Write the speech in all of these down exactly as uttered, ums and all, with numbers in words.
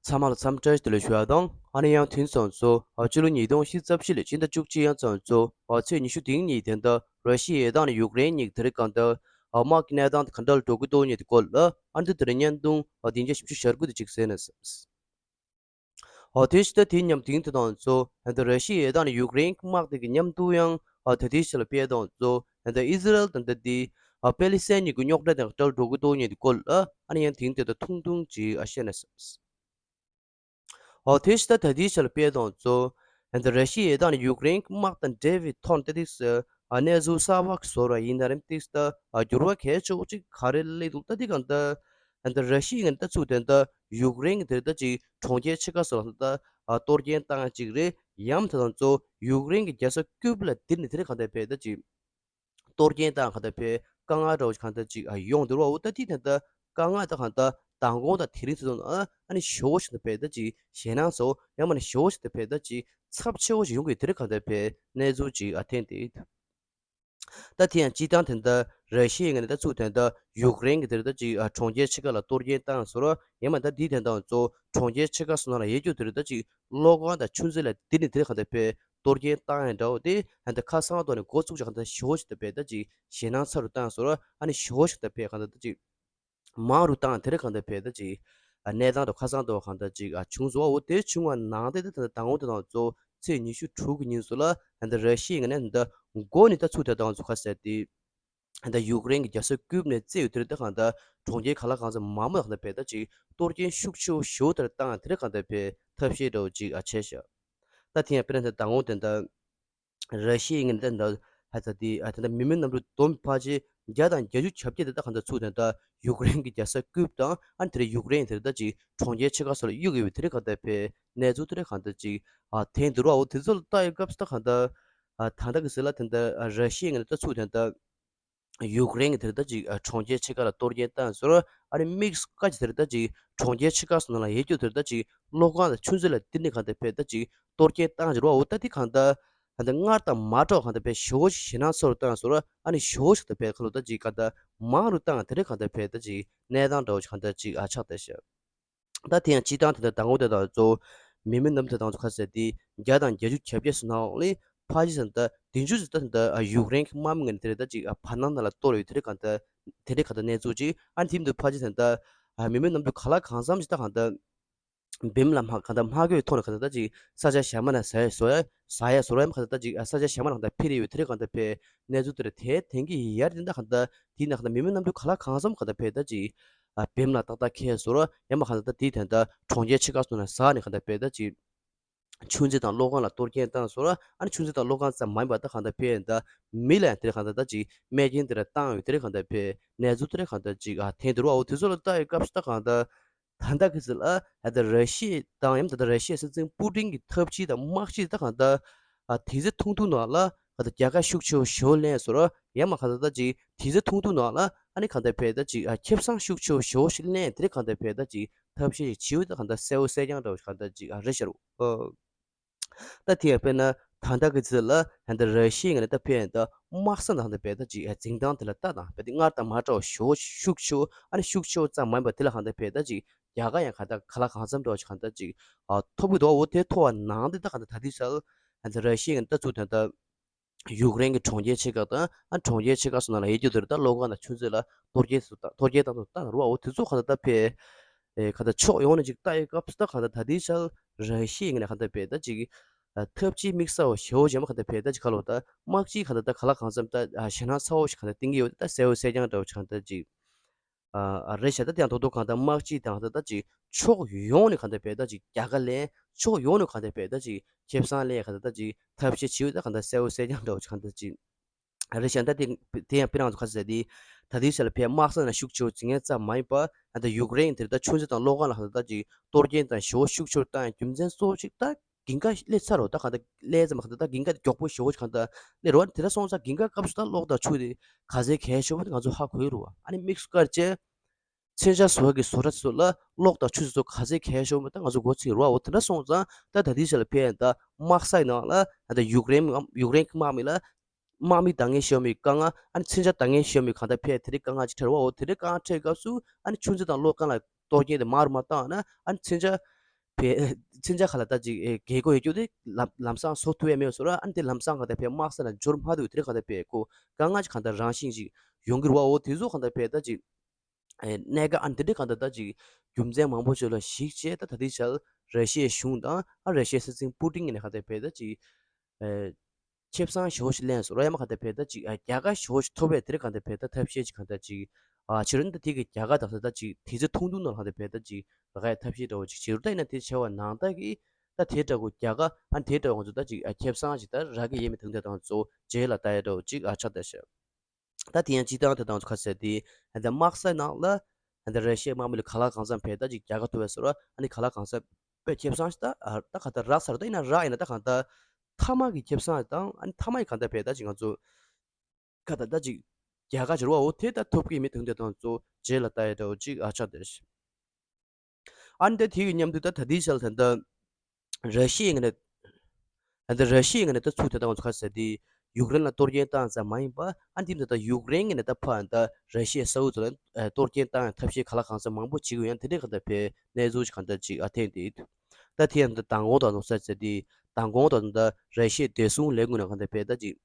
ཚང་མ་ལ་འཚམས་འདྲི་བཀྲ་ཤིས་བདེ་ལེགས་ཞུ་ཡ་དང་། ཨ་ནི་ཡང་དེང་སང་ཚོ་ཨ་སྤྱི་ལོ་ཉིས་སྟོང་ཉི་ཤུ་རྩ་བཞི་ལོའི་ཕྱི་ཟླ་བཅུ་གཅིག་ཡང་ཚང་ཚོ་ཨ་ཚེས་ཉི་ཤུ་དེ་ཉིན་དེ་འདྲ་ར་ཤི་ཡའི་དང་ནི་ཡུཀ་རེན་གཉིས་དེ་རིང་གང་ལྟར་ཨ་དམག་གི་གནས་སྟངས་དེ་ག་འདྲ་ལ་འགྲོ་གི་འདུག་ཉིན་དེ་སྐོར་ལ་ཨ་ནི་དེ་རིང་བརྙན་ཐུང་ཨ་བདུན་བརྒྱ་བཞི་བཅུ་ཞེ་དགུ་དེ་ཅིག་གསན་ན་བསམས། ཨོ་དེ་ཕྱི་ཟླ་དེའི་མཉམ་དེང་དེ་དང་ཚོ་ཨ་ད་ར་ཤི་ཡའི་དང་ནི་ཡུཀ་རེན་གྱི་དམག་དེ་གི་མཉམ་དུ་ཡང་ཨ་ད་དེའི་ཕྱི་ལ་སྤེལ་དང་ཚོ་ཨ་ད་ཨི་ཟི་རལ་དང་ད་དེ་ཨ་པེ་ལི་སི་ཐན་གཉིས་ཀྱི་རྙོག་དྲ་དང་འབྲེལ་འགྲོ་གི་འདུག་ཉིན་དེ་སྐོར་ལ་ཨ་ནི་ཡང་དེང་དེ་ད་ཐུང་ཐུང་ཅིག་ཨ་བཤད་ན་བསམས། ཨོ་དེ་ཕྱི་ཟླ་ད་དེའི་ཕྱི་ལ་སྤེལ་དང་ཚོ་ཨ་ད་ར་ཤི་ཡའི་དང་ནི་ཡུཀ་རེན་གྱི་དམག་དང་འབྲེལ་བའི་ཐོག་ཏེ་ཏིག་སི་ཨ་གནས་ཚུལ་གསར་པ་བཟོ་ར་ཡིན་ན་རིམ་ཏིག་སི་ད་ཨ་འགྱུར་བ་གལ་ཆེ་བོ་ཅིག་ག་རེ་སླེབས་འདུག་ད་དེ་གང་ད། ཨ་ད་ར་ཤི་ཡའི་ངན་ད་ཚུགས་དོན་ད་ཡུཀ་རེན་གྱི་དེར་ད་ཅིག་གྲོང་ཁྱེར་ཆེ་ཁག་སོགས་ལ་ད་ཨ་གཏོར་སྐྱོན་བཏང་ཅིག་རེད། ཡང་དེ་དང་གཙོ་ཡུཀ་རེན་གྱི་རྒྱལ་ས་ཀིབ་ལ་དེ་ནི་དེ་རིང་གང་ལྟར་བས་ད་ཅིག་གཏོར་སྐྱོན་བཏང་གང་ལྟར་བས་དཀའ་ངལ་འདྲ་བོ་གང་ལྟར་ཅིག་ཨ་ཡོང་འདུག་བ། འོ་ད་དེ་དེ་ད་དཀའ་ངལ་ད་གང་ལྟར་མདང་དགོང་དང་དེ་རིང་ཚོ་ཨ་ནི་ཞེ་བོ་ཞིག་ད་བས་ད་ཅིག་ཞེད་སྣང་ཚོ་ཡང་མ་ནི་ཞེ་བོ་ཞིག་ད་བས་ད་ཅིག་ཚབས་ཆེ་བོ་ཞིག་ཡོང་གི་དེ་རིང་གང་ལྟར་བས་གནས་ཚུལ་ཅིག་ཨ་ཐོན་ཏེ། ད་དེ་ཡང་སྤྱིར་བཏང་དེ་འདྲ་ར་ཤི་ཡའི་ངོས་ནས་ད་ཚུགས་དོན་ད་ཡུཀ་རེན་གྱི་དེར་ད་ཅིག་ཨ་གྲོང་ཁྱེར་ཆེ་ཁག་ལ་གཏོར་སྐྱོན་བཏང་སོང་ར་ཡང་མ་ད་དེའི་དོན་དག་ཚོ་གྲོང་ཁྱེར་ཆེ་ཁག་སོགས་ནང་ལ་ཡོད་རྒྱུ་དེར་ད་ཅིག་གློག་ཁང་དང་ཆུ་མཛོད་ལ་དེ་ནི་དེར་གང་ལྟར་བས་གཏོར་སྐྱོན་བཏང་ཡང་འདྲ་བོ་དེ་ཨ་ད་ཁ་སང་དོ་ནས་འགོ་ཚུགས་ཀྱི་གང་ལྟར་ཞེ་བོ་ཞིག་ད་བས་ད་ཅིག་ཞེད་སྣང་ཚ་རུ་བཏང་སོང་ར་ཨ་ནི་ཞེ་བོ་ཞིག་ད་བས་གང་ལྟར་ད་ཅིག་མང་རུ་བཏང་དེར་གང་ལྟར་བས་ད་ཅིག་ཨ་གནས་སྟངས་དང་ཁ་སང་དང་གང་ལྟར་ཅིག་ཨ་བྱུང་སོང་བ། འོ་དེ་བྱུང་བ་ནང་དེ་ད་ད་དང་པོ་དེ་དང་གཙོ་ཚེས་ཉི་ཤུ་དྲུག་གི་ཉིན་སུ་ལ་ཨ་ད་ར་ཤི་ཡའི་ངོས་ནས་ད་མགོ་ནས་ད་ཚུགས་དེ་དང་ཚུགས་ཁ་ཟེར་ཏེ་ཨ་ད་ཡུཀ་རེན་གྱི་རྒྱལ་ས་ཀིབ་ནས་བཙལ་ཡོད་དེར་ད་གང་ལྟར་གྲོང་ཁྱེར་ག་ལ་གང་འཚམ་མང་མོ་གང་ལྟར་བས་ད་ཅིག་གཏོར་སྐྱོན་ཤུགས་ཆེ་བོ་ཞེ་བོ་དེར་བཏང་དེར་གང་ལྟར་བས་ཐབས་ཤེས་འདྲ་བོ་ཅིག་ཨ་བྱས་ཤག་ད་དེ་ཡང་དཔེར་ན་ད་དང་པོ་དེ་ད། ར་ཤི་ཡའི་ངོས་ནས་ད་ད་ཧ་ད་དེ་ཨ་ད་ད་མི་མེད་གནམ་གྲུ་བསྡོམས་ཕལ་ཆེར་བརྒྱ་དང་བརྒྱད་ཅུ་གྱ་བརྒྱད་དེ་ད་གང་ལྟར་ཚུགས་དོན་ད་ཡུཀ་རེན་གྱི་རྒྱལ་ས་ཀིབ་དང་ཨ་ནི་དེ་རིང་ཡུཀ་རེན་དེར་ད་ཅིག་གྲོང་ཁྱེར་ཆེ་ཁག་སོགས་ལ་གཡུག་ཡོད་པའི་དེ་རིང་གང་ལྟར་བས་གནས་ཚུལ་དེ་རིང་གང་ལྟར་ཅིག་ཨ་ཐོན་འདུག་ར། འོ་དེ་ཚོ་ལ་ལྟ་ཡོད་སྐབས་སུ་ད་གང་ལྟར་ཨ་ད་ལྟ་གི་ཟེར་ལ་དེ་ད་ཨ་ར་ཤི་ཡའི་ངོས་ནས་ད་ཚུགས་དོན་ད་ཡུཀ་རེན་གྱི་དེར་ད་ཅིག་ཨ་གྲོང་ཁྱེར་ཆེ་ཁག་ལ་གཏོར་སྐྱོན་བཏང་སོང་ར་ཨ་ནི་དམིགས་སུ་བཀར་ཅིག་དེར་ད་ཅིག་གྲོང་ཁྱེར་ཆེ་ཁག་སོགས་ནང་ལ་ཡོད་རྒྱུ་དེར་ད་ཅིག་གློག་ཁང་དང་ཆུ་མཛོད་ལ་དེ་ནི་གང་ལྟར་བས་ད་ཅིག་གཏོར་སྐྱོན་བཏང་ཅིག་ར། འོ་ད་དེ་གང་ལྟར། ད་ལྟ་སྔར་དང་མ་འདྲ་བ་གང་ལྟར་བས་ཞེ་བོ་ཞིག་ཞེད་སྣང་ཚ་རུ་བཏང་སོང་ར་ཨ་ནི་ཞེ་བོ་ཞིག་ད་བས་ཁ་ལོ་ད་ཅིག་ག་ད་མང་རུ་བཏང་དེ་རིང་གང་ལྟར་བས་ད་ཅིག་གནས་སྟངས་འདྲ་བོ་ཞིག་གང་ལྟར་ཅིག་ཨ་ཆགས་ད་ཤག་ད་དེ་ཡང་སྤྱིར་བཏང་དེ་ལྟར་དང་པོ་དེ་དང་གཙོ་བོ་མི་མེད་གནམ་དེ་དང་གཙོ་ཁ་ཟེར་དེ་བརྒྱ་དང་བརྒྱད་ཅུ་གྱ་བརྒྱད་སུ་ནང་ལས་ཕལ་ཆེར་ཟེར་ད་བདུན་ཅུ་ཟེར་ད་ད་ཡུཀ་རེན་གྱི་དམག་མི་ངན་དེ་རེད་ད་ཅིག་བར་སྣང་ནང་ལ་གཏོར་ཡོད་དེ་རིང་གང་ལྟར་དེ་རིང་གང་ལྟར་གནས་ཚུལ་ཅིག་ཨ་ནི་དེ་མི་འདུག་ཕལ་ཆེར་ཟེར་ད་མི་མེད་གནམ་དེ་ག་ལ་གང་འཚམ་ཞིག་ད་གང་ལྟར། བེམ་ལ་མ་ག་ད་མ་གོས་ཐོག་ནས་ག་ད་ད་ཅིག་ས་ཆ་གཞན་མ་ན་ཟ་ཡ་བཟོ་ཡ་ཟ་ཡ་བཟོ་ར་ཡ་མ་ག་ད་ད་ཅིག་ས་ཆ་གཞན་མ་ན་ག་ད་ཕེ་རེ་ཡོད་དེ་རེ་ག་ད་ཕེ་གནས་ཚུལ་དེ་རེ་དེ་དེང་གི་ཡར་དེ་འདྲ་ག་ད་དེ་ན་ག་ད་མི་མེད་གནམ་གྲུ་ག་ལ་གང་འཚམ་ག་ད་ཕེ་ད་ཅིག་ཨ་བེམ་ལ་ཏག་ཏག་ཁེལ་བཟོ་ར་ཡ་མ་ག་ད་ད་དེ་དེ་ད་གྲོང་ཁྱེར་ཆེ་ཁག་སོགས་ན་ཟ་ནས་ག་ད་ཕེ་ད་ཅིག་ཆུ་མཛོད་དང་གློག་ཁང་ལ་གཏོར་སྐྱོན་བཏང་བཟོ་ར་ཨ་ནི་ཆུ་མཛོད་དང་གློག་ཁང་ཙམ་མ་ཡིན་པ་ད་ག་ད་ཕེ་ད་མི་ལ་ཡང་དེ་རེ་ག་ད་ད་ཅིག་རྨས་སྐྱོན་དེ་རེ་བཏང་ཡོད་དེ་རེ་ག་ད་ཕེ་གནས་ཚུལ་དེ་རེ་ག་ད་ཅིག་ཨ་དེ་འདུག་ར། འོ་དེ་ཚོ་ལ་ལྟ་ཡོད་སྐབས་སུ་ད་ག་ད། ད་ལྟ་གི་ཚེ་ལ་ད་ལྟ་ར་ཤི་ཡ་དང་ཡང་ད་ལྟ་ར་ཤི་ཡའི་སྲིད་འཛིན་པུ་ཏིན་གྱི་ཐབས་ཇུས་དང་དམག་ཇུས་ད་གང་ལྟར་ཨ་དེ་ཚེ་ཐུང་ཐུང་ནང་ལ་ད་ལྟ་རྒྱལ་ཁ་ཤུགས་ཆེ་བོ་ཞེ་བོ་ལེན་སོང་ར་ཡང་མ་གང་ལྟར་ད་ཅིག་དེ་ཚེ་ཐུང་ཐུང་ནང་ལ་ཨ་ནི་གང་ལྟར་བས་ད་ཅིག་ཨ་ཁེ་བཟང་ཤུགས་ཆེ་བོ་ཞེ་བོ་ཞིག་ལེན་དེ་རེད་གང་ལྟར་བས་ད་ཅིག་ཐབས་ཤེས་ཤིག་བྱེད་འོས་ད་གང་ལྟར་གསལ་བོ་གསལ་རྐྱང་འདྲ་བོ་ཞིག་གང་ལྟར་ཅིག་ཨ་རེད་ཤག་རུ། ད་དེ་ཡང་དཔེར་ན་ད་ལྟ་གི་ཚེ་ལ་ད་ལྟ་ར་ཤི་ཡའི་ངོས་ནས་ད་ཕན་ད་དམག་ས་ནང་ད་བས་ད་ཅིག་འཛིན་སྟངས་དེ་ལ་ལྟ་དང་བས་ད་སྔར་དང་མ་འདྲ་བ་ཞེ་བོ་ཤུགས་ཆེ་བོ་ཨ་ནི་ཤུགས་ཆེ་བོ་ཙམ་མ་ཡིན་པ་དེ་ལ་གང་ལྟར་བས་ད་ཅིག་རྒྱལ་ཁ་ཡང་གང་ལྟར་ག་ལ་གང་འཚམ་འདྲ་བ་ཞིག་གང་ལྟར་ཅིག་ཨ་ཐོབ་གི་འདུག་འོ་དེ་ཐོབ་པ་ནང་དེ་ད་གང་ལྟར་ད་ལྟའི་ཆར་ད་ལྟ་ར་ཤི་ཡའི་ངོས་ནས་ད་ཚུར་ད་ལྟ། ཡུཀ་རེན་གྱི་གྲོང་ཁྱེར་ཆེ་ཁག་དང་ཨ་གྲོང་ཁྱེར་ཆེ་ཁག་སོགས་ནང་ལ་ཡོད་རྒྱུ་དེར་ད་གློག་ཁང་དང་ཆུ་མཛོད་ལ་གཏོར་སྐྱོན་སུ་བཏང་གཏོར་སྐྱོན་བཏང་དུ་བཏང་རུ་བ་འོ་དེ་ཚོ་ག་ད་ལྟ་ཕེ་ཨེ་ག་ད་ཕྱོགས་ཡོངས་ནས་ཅིག་ལྟ་ཡི་སྐབས་སུ་ད་ག་ད་ད་ལྟའི་ཆར་ར་ཤི་ཡའི་ངོས་ནས་ག་ད་ཕེ་ད་ཅིག་ཨ་ཐབས་ཇུས་དམིགས་བསལ་བ་ཞེ་བོ་ཅན་མ་ག་ད་ཕེ་ད་ཅིག་ག་ལོ་ད་དམག་སྤྱི་ག་ད་ད་ག་ལ་གང་འཚམ་ད་ཨ་ཞེད་སྣང་ཚ་བོ་ཞིག་ག་ད་གཏིང་གི་ཡོད་ད་གསལ་བོ་གསལ་རྐྱང་འདྲ་བོ་ཞིག་ག་ད་ཅིག་ཨ་རེད་ཤག་ད་དེ་ཡང་ཐོག་ཐོག་གང་ལྟར་དམག་སྤྱི་དང་ད་ལྟ་ཅིག་ཕྱོགས་ཡོངས་ནས་གང་ལྟར་བས་ད་ཅིག་རྒྱལ་ཁ་ལེན་ཕྱོགས་ཡོངས་ནས་གང་ལྟར་བས་ད་ཅིག་ཁེ་བཟང་ལེན་གང་ལྟར་ད་ཅིག་ཐབས་ཤེས་བྱེད་ད་གང་ལྟར་གསལ་བོ་གསལ་རྐྱང་འདྲ་བོ་ཅིག་གང་ལྟར་ཅིག་རེད་ཤག་ད་དེ་དེ་ཡང་དཔེར་ན་ང་ཚོ་ཁ་ཟས་དེ་ད་ལྟའི་ཆ་ལ་བས་དམག་ས་ན་ཤུགས་ཆེ་བོ་འཛིན་མཁན་ཙམ་མ་ཡིན་པ་ད་ལྟ་ཡུཀ་རེན་དེར་ད་ཆུ་མཛོད་དང་གློག་ཁང་ལ་གང་ལྟར་ད་ཅིག་གཏོར་སྐྱོན་དང་ཞེ་བོ་ཤུགས་ཆེ་བོ་བཏང་ཡང་རྒྱུ་མཚན་གཙོ་བོ་ཅིག་ད། འགན་ཁ་སླེབས་ཚར་རོ་ད་གང་ལྟར་སླེབས་ཙམ་གང་ལྟར་ད་འགན་ཁ་མགྱོགས་པོ་ཞེ་བོ་གང་ལྟར་སླེབས་རོ། དེ་འདྲ་སོང་ཙང་འགན་ཁ་སྐབས་སུ་ད་གློག་དང་ཆུ་དེ་ག་ཚད་གལ་ཆེ་བོ་དེ་ང་ཚོ་ཧ་གོ་ཡི་རོ། ཨ་ནི་དམིགས་སུ་བཀར་བྱས་མཚོན་ཆ་བཟོ་བ་གི་བཟོ་གྲྭ་ཚོ་ལ་གློག་དང་ཆུ་ཚོ་ག་ཚད་གལ་ཆེ་བོ་ད་ང་ཚོ་མགོ་ཚོད་རོ། འོ་དེ་འདྲ་སོང་ཙང་ད་ད་ལྟའི་ཆ་ལ་ཕན་ད་དམག་སའི་ནང་ལ་ད་ཡུཀ་རེན་ཡུཀ་རེན་གྱི་དམག་མི་ལ་དམག་མི་འདང་ངེས་ཤོར་མི་དཀའ་ངལ་ཨ་ནི་མཚོན་ཆ་འདང་ངེས་ཤོར་མི་གང་ལྟར་ཕན་དེ་རིགས་དཀའ་ངལ་ཅིག་འཕྲད་རོ། འོ་དེ་རིགས་དཀའ་ངལ་འཕྲད་སྐབས་སུ་ཨ་ནི་ཆུ་མཛོད་དང་གློག་ཁང་ལ་གཏོར་སྐྱོན་དེ་མང་རུ་མ་བཏང་ན་ཨ་ནི་མཚོན་ཆ། བས་མཚོན་ཆ་ག་ལ་ད་ཅིག་ཨེ་རྒྱལ་སྒོ་ཡོད་རྒྱུ་དེ་ལམ་ལམ་སང་བཟོ་ཐུབ་ཡ་མེད་བཟོ་ར། ཨ་ནི་དེ་ལམ་སང་གང་ལྟར་བས་དམག་ས་ལ་འབྱོར་མ་ཐུབ་དེ་རིང་གང་ལྟར་བས་ཁོ་དཀའ་ངལ་ཅིག་གང་ལྟར་རང་བཞིན་ཅིག་ཡོང་གི་རེད་བ། འོ་དེ་ཚོ་གང་ལྟར་བས་ད་ཅིག་ཨེ་གནད་འགག་ཨ་ནི་དེ་འདྲའི་གང་ལྟར་ད་ཅིག་རྒྱུ་མཚན་མང་པོ་ཞིག་ལ་གཞིགས་བྱས། ད་ད་ལྟའི་ཆར་ར་ཤི་ཡའི་གཞུང་དང་ཨ་ར་ཤི་ཡའི་སྲིད་འཛིན་པུ་ཏིན་ནས་གང་ལྟར་བས་ད་ཅིག་ཨེ་ཁེ་བཟང་ཞེ་པོ་ཞིག་ལེན་སོང་ར། ཡང་མ་གང་ལྟར་བས་ད་ཅིག་ཨ་རྒྱལ་ཁ་ཞེ་པོ་ཞིག་ཐོབ་པའི་དེ་རིང་གང་ལྟར་བས་ད་ཐབས་ཤེས་ཅིག་གང་ལྟར་ཅིག་ཨ་བྱེད་རན། ད་དེ་གི་རྒྱལ་ཁ་དང་ད་ཅིག་དེ་ཚོ་ཐུང་ཐུང་ནང་གང་ལྟར་བས་ད་ཅིག་རག་ཡ་ཐབས་ཤེས་འདྲ་བོ་ཅིག་བྱེད་རུ། ད་ཡིན་ན་དེ་བྱས་པ་ནང་ལྟར་གི་ད་དེ་འདྲ་བོ་རྒྱལ་ཁ་ཨ་ནི་དེ་འདྲ་བོ་ང་ཚོ་ད་ཅིག་ཨ་ཁེ་བཟང་ཅིག་ད་རག་གི་ཡིན་མིན་དེ་འདྲ་དང་ཚོ་རྗེས་ལ་ལྟ་ཡ་འདྲ་བོ་ཅིག་ཨ་ཆགས་བསྡད་ཤག་ད་དེ་ཡང་སྤྱིར་བཏང་དེ་དང་ཚོ་ཁ་གསལ་དེ་ཨ་ད་དམག་ས་ནང་ལ་ཨ་ད་ར་ཤི་ཡའི་དམག་མི་ལ་ག་ལ་གང་འཚམ་བས་ད་ཅིག་རྒྱལ་ཁ་ཐོབ་པའི་བཟོ་ར། ཨ་ནི་ག་ལ་གང་འཚམ་བས་ཁེ་བཟང་ཞིག་ད་ཨ་ད་ག་ད་རག་ཚར། ད་ཡིན་ན་རག་ཡིན་ན་ད་གང་ད་མཐའ་མ་གི་ཁེ་བཟང་དང་ཨ་ནི་མཐའ་མ་གི་གང་ད་བས་ད་ཅིག་ང་ཚོ་ག་ད་ད་ཅིག་རྒྱལ་ཁ་འབྱོར་བའོ་དེ་ད་ཐོབ་ཀྱི་མི་དེ་འདྲ་དང་ཚོ་རྗེས་ལ་ལྟ་ཡ་འདྲ་བོ་ཅིག་ཨ་ཆགས་བསྡད་ཤག་ཨ་ནི་ད་དེ་གི་མཉམ་དུ་ད་ད་ལྟའི་ཆར་ད་ད་ར་ཤི་ཡའི་ངོས་ནས་ད་ད་ར་ཤི་ཡའི་ངོས་ནས་ད་ཚུར་ད་ད་ང་ཚོ་ག་ཟེར་དེ་ཡུཀ་རེན་ལ་གཏོར་སྐྱོན་བཏང་ཙམ་མ་ཡིན་པ། ཨ་ནི་དེ་ད་ད་ཡུཀ་རེན་ངོས་ནས་ད་ཕར་ད་ར་ཤི་ཡའི་ས་ཁུལ་ཚོ་ལ་ཨ་གཏོར་སྐྱོན་བཏང་ཡ་ཐབས་ཤེས་ག་ལ་གང་འཚམ་མང་པོ་བྱེད་ཀྱི་ཡོད། ཡང་དེ་འདྲའི་གང་ལྟར་བས་གནས་ཚུལ་ཞིག་གང་ལྟར་ཅིག་ཨ་ཐོན་ཏེ་ཡོད། ད་དེ་ཡང་ད་མདང་དགོང་དང་ང་ཚོ་ག་ཟེར་དེ་མདང་དགོང་དང་ད་ར་ཤི་ཡའི་བདེ་སྲུང་ལས་ཁུངས་ནས་གང་ལྟར་བས་ད་ཅིག་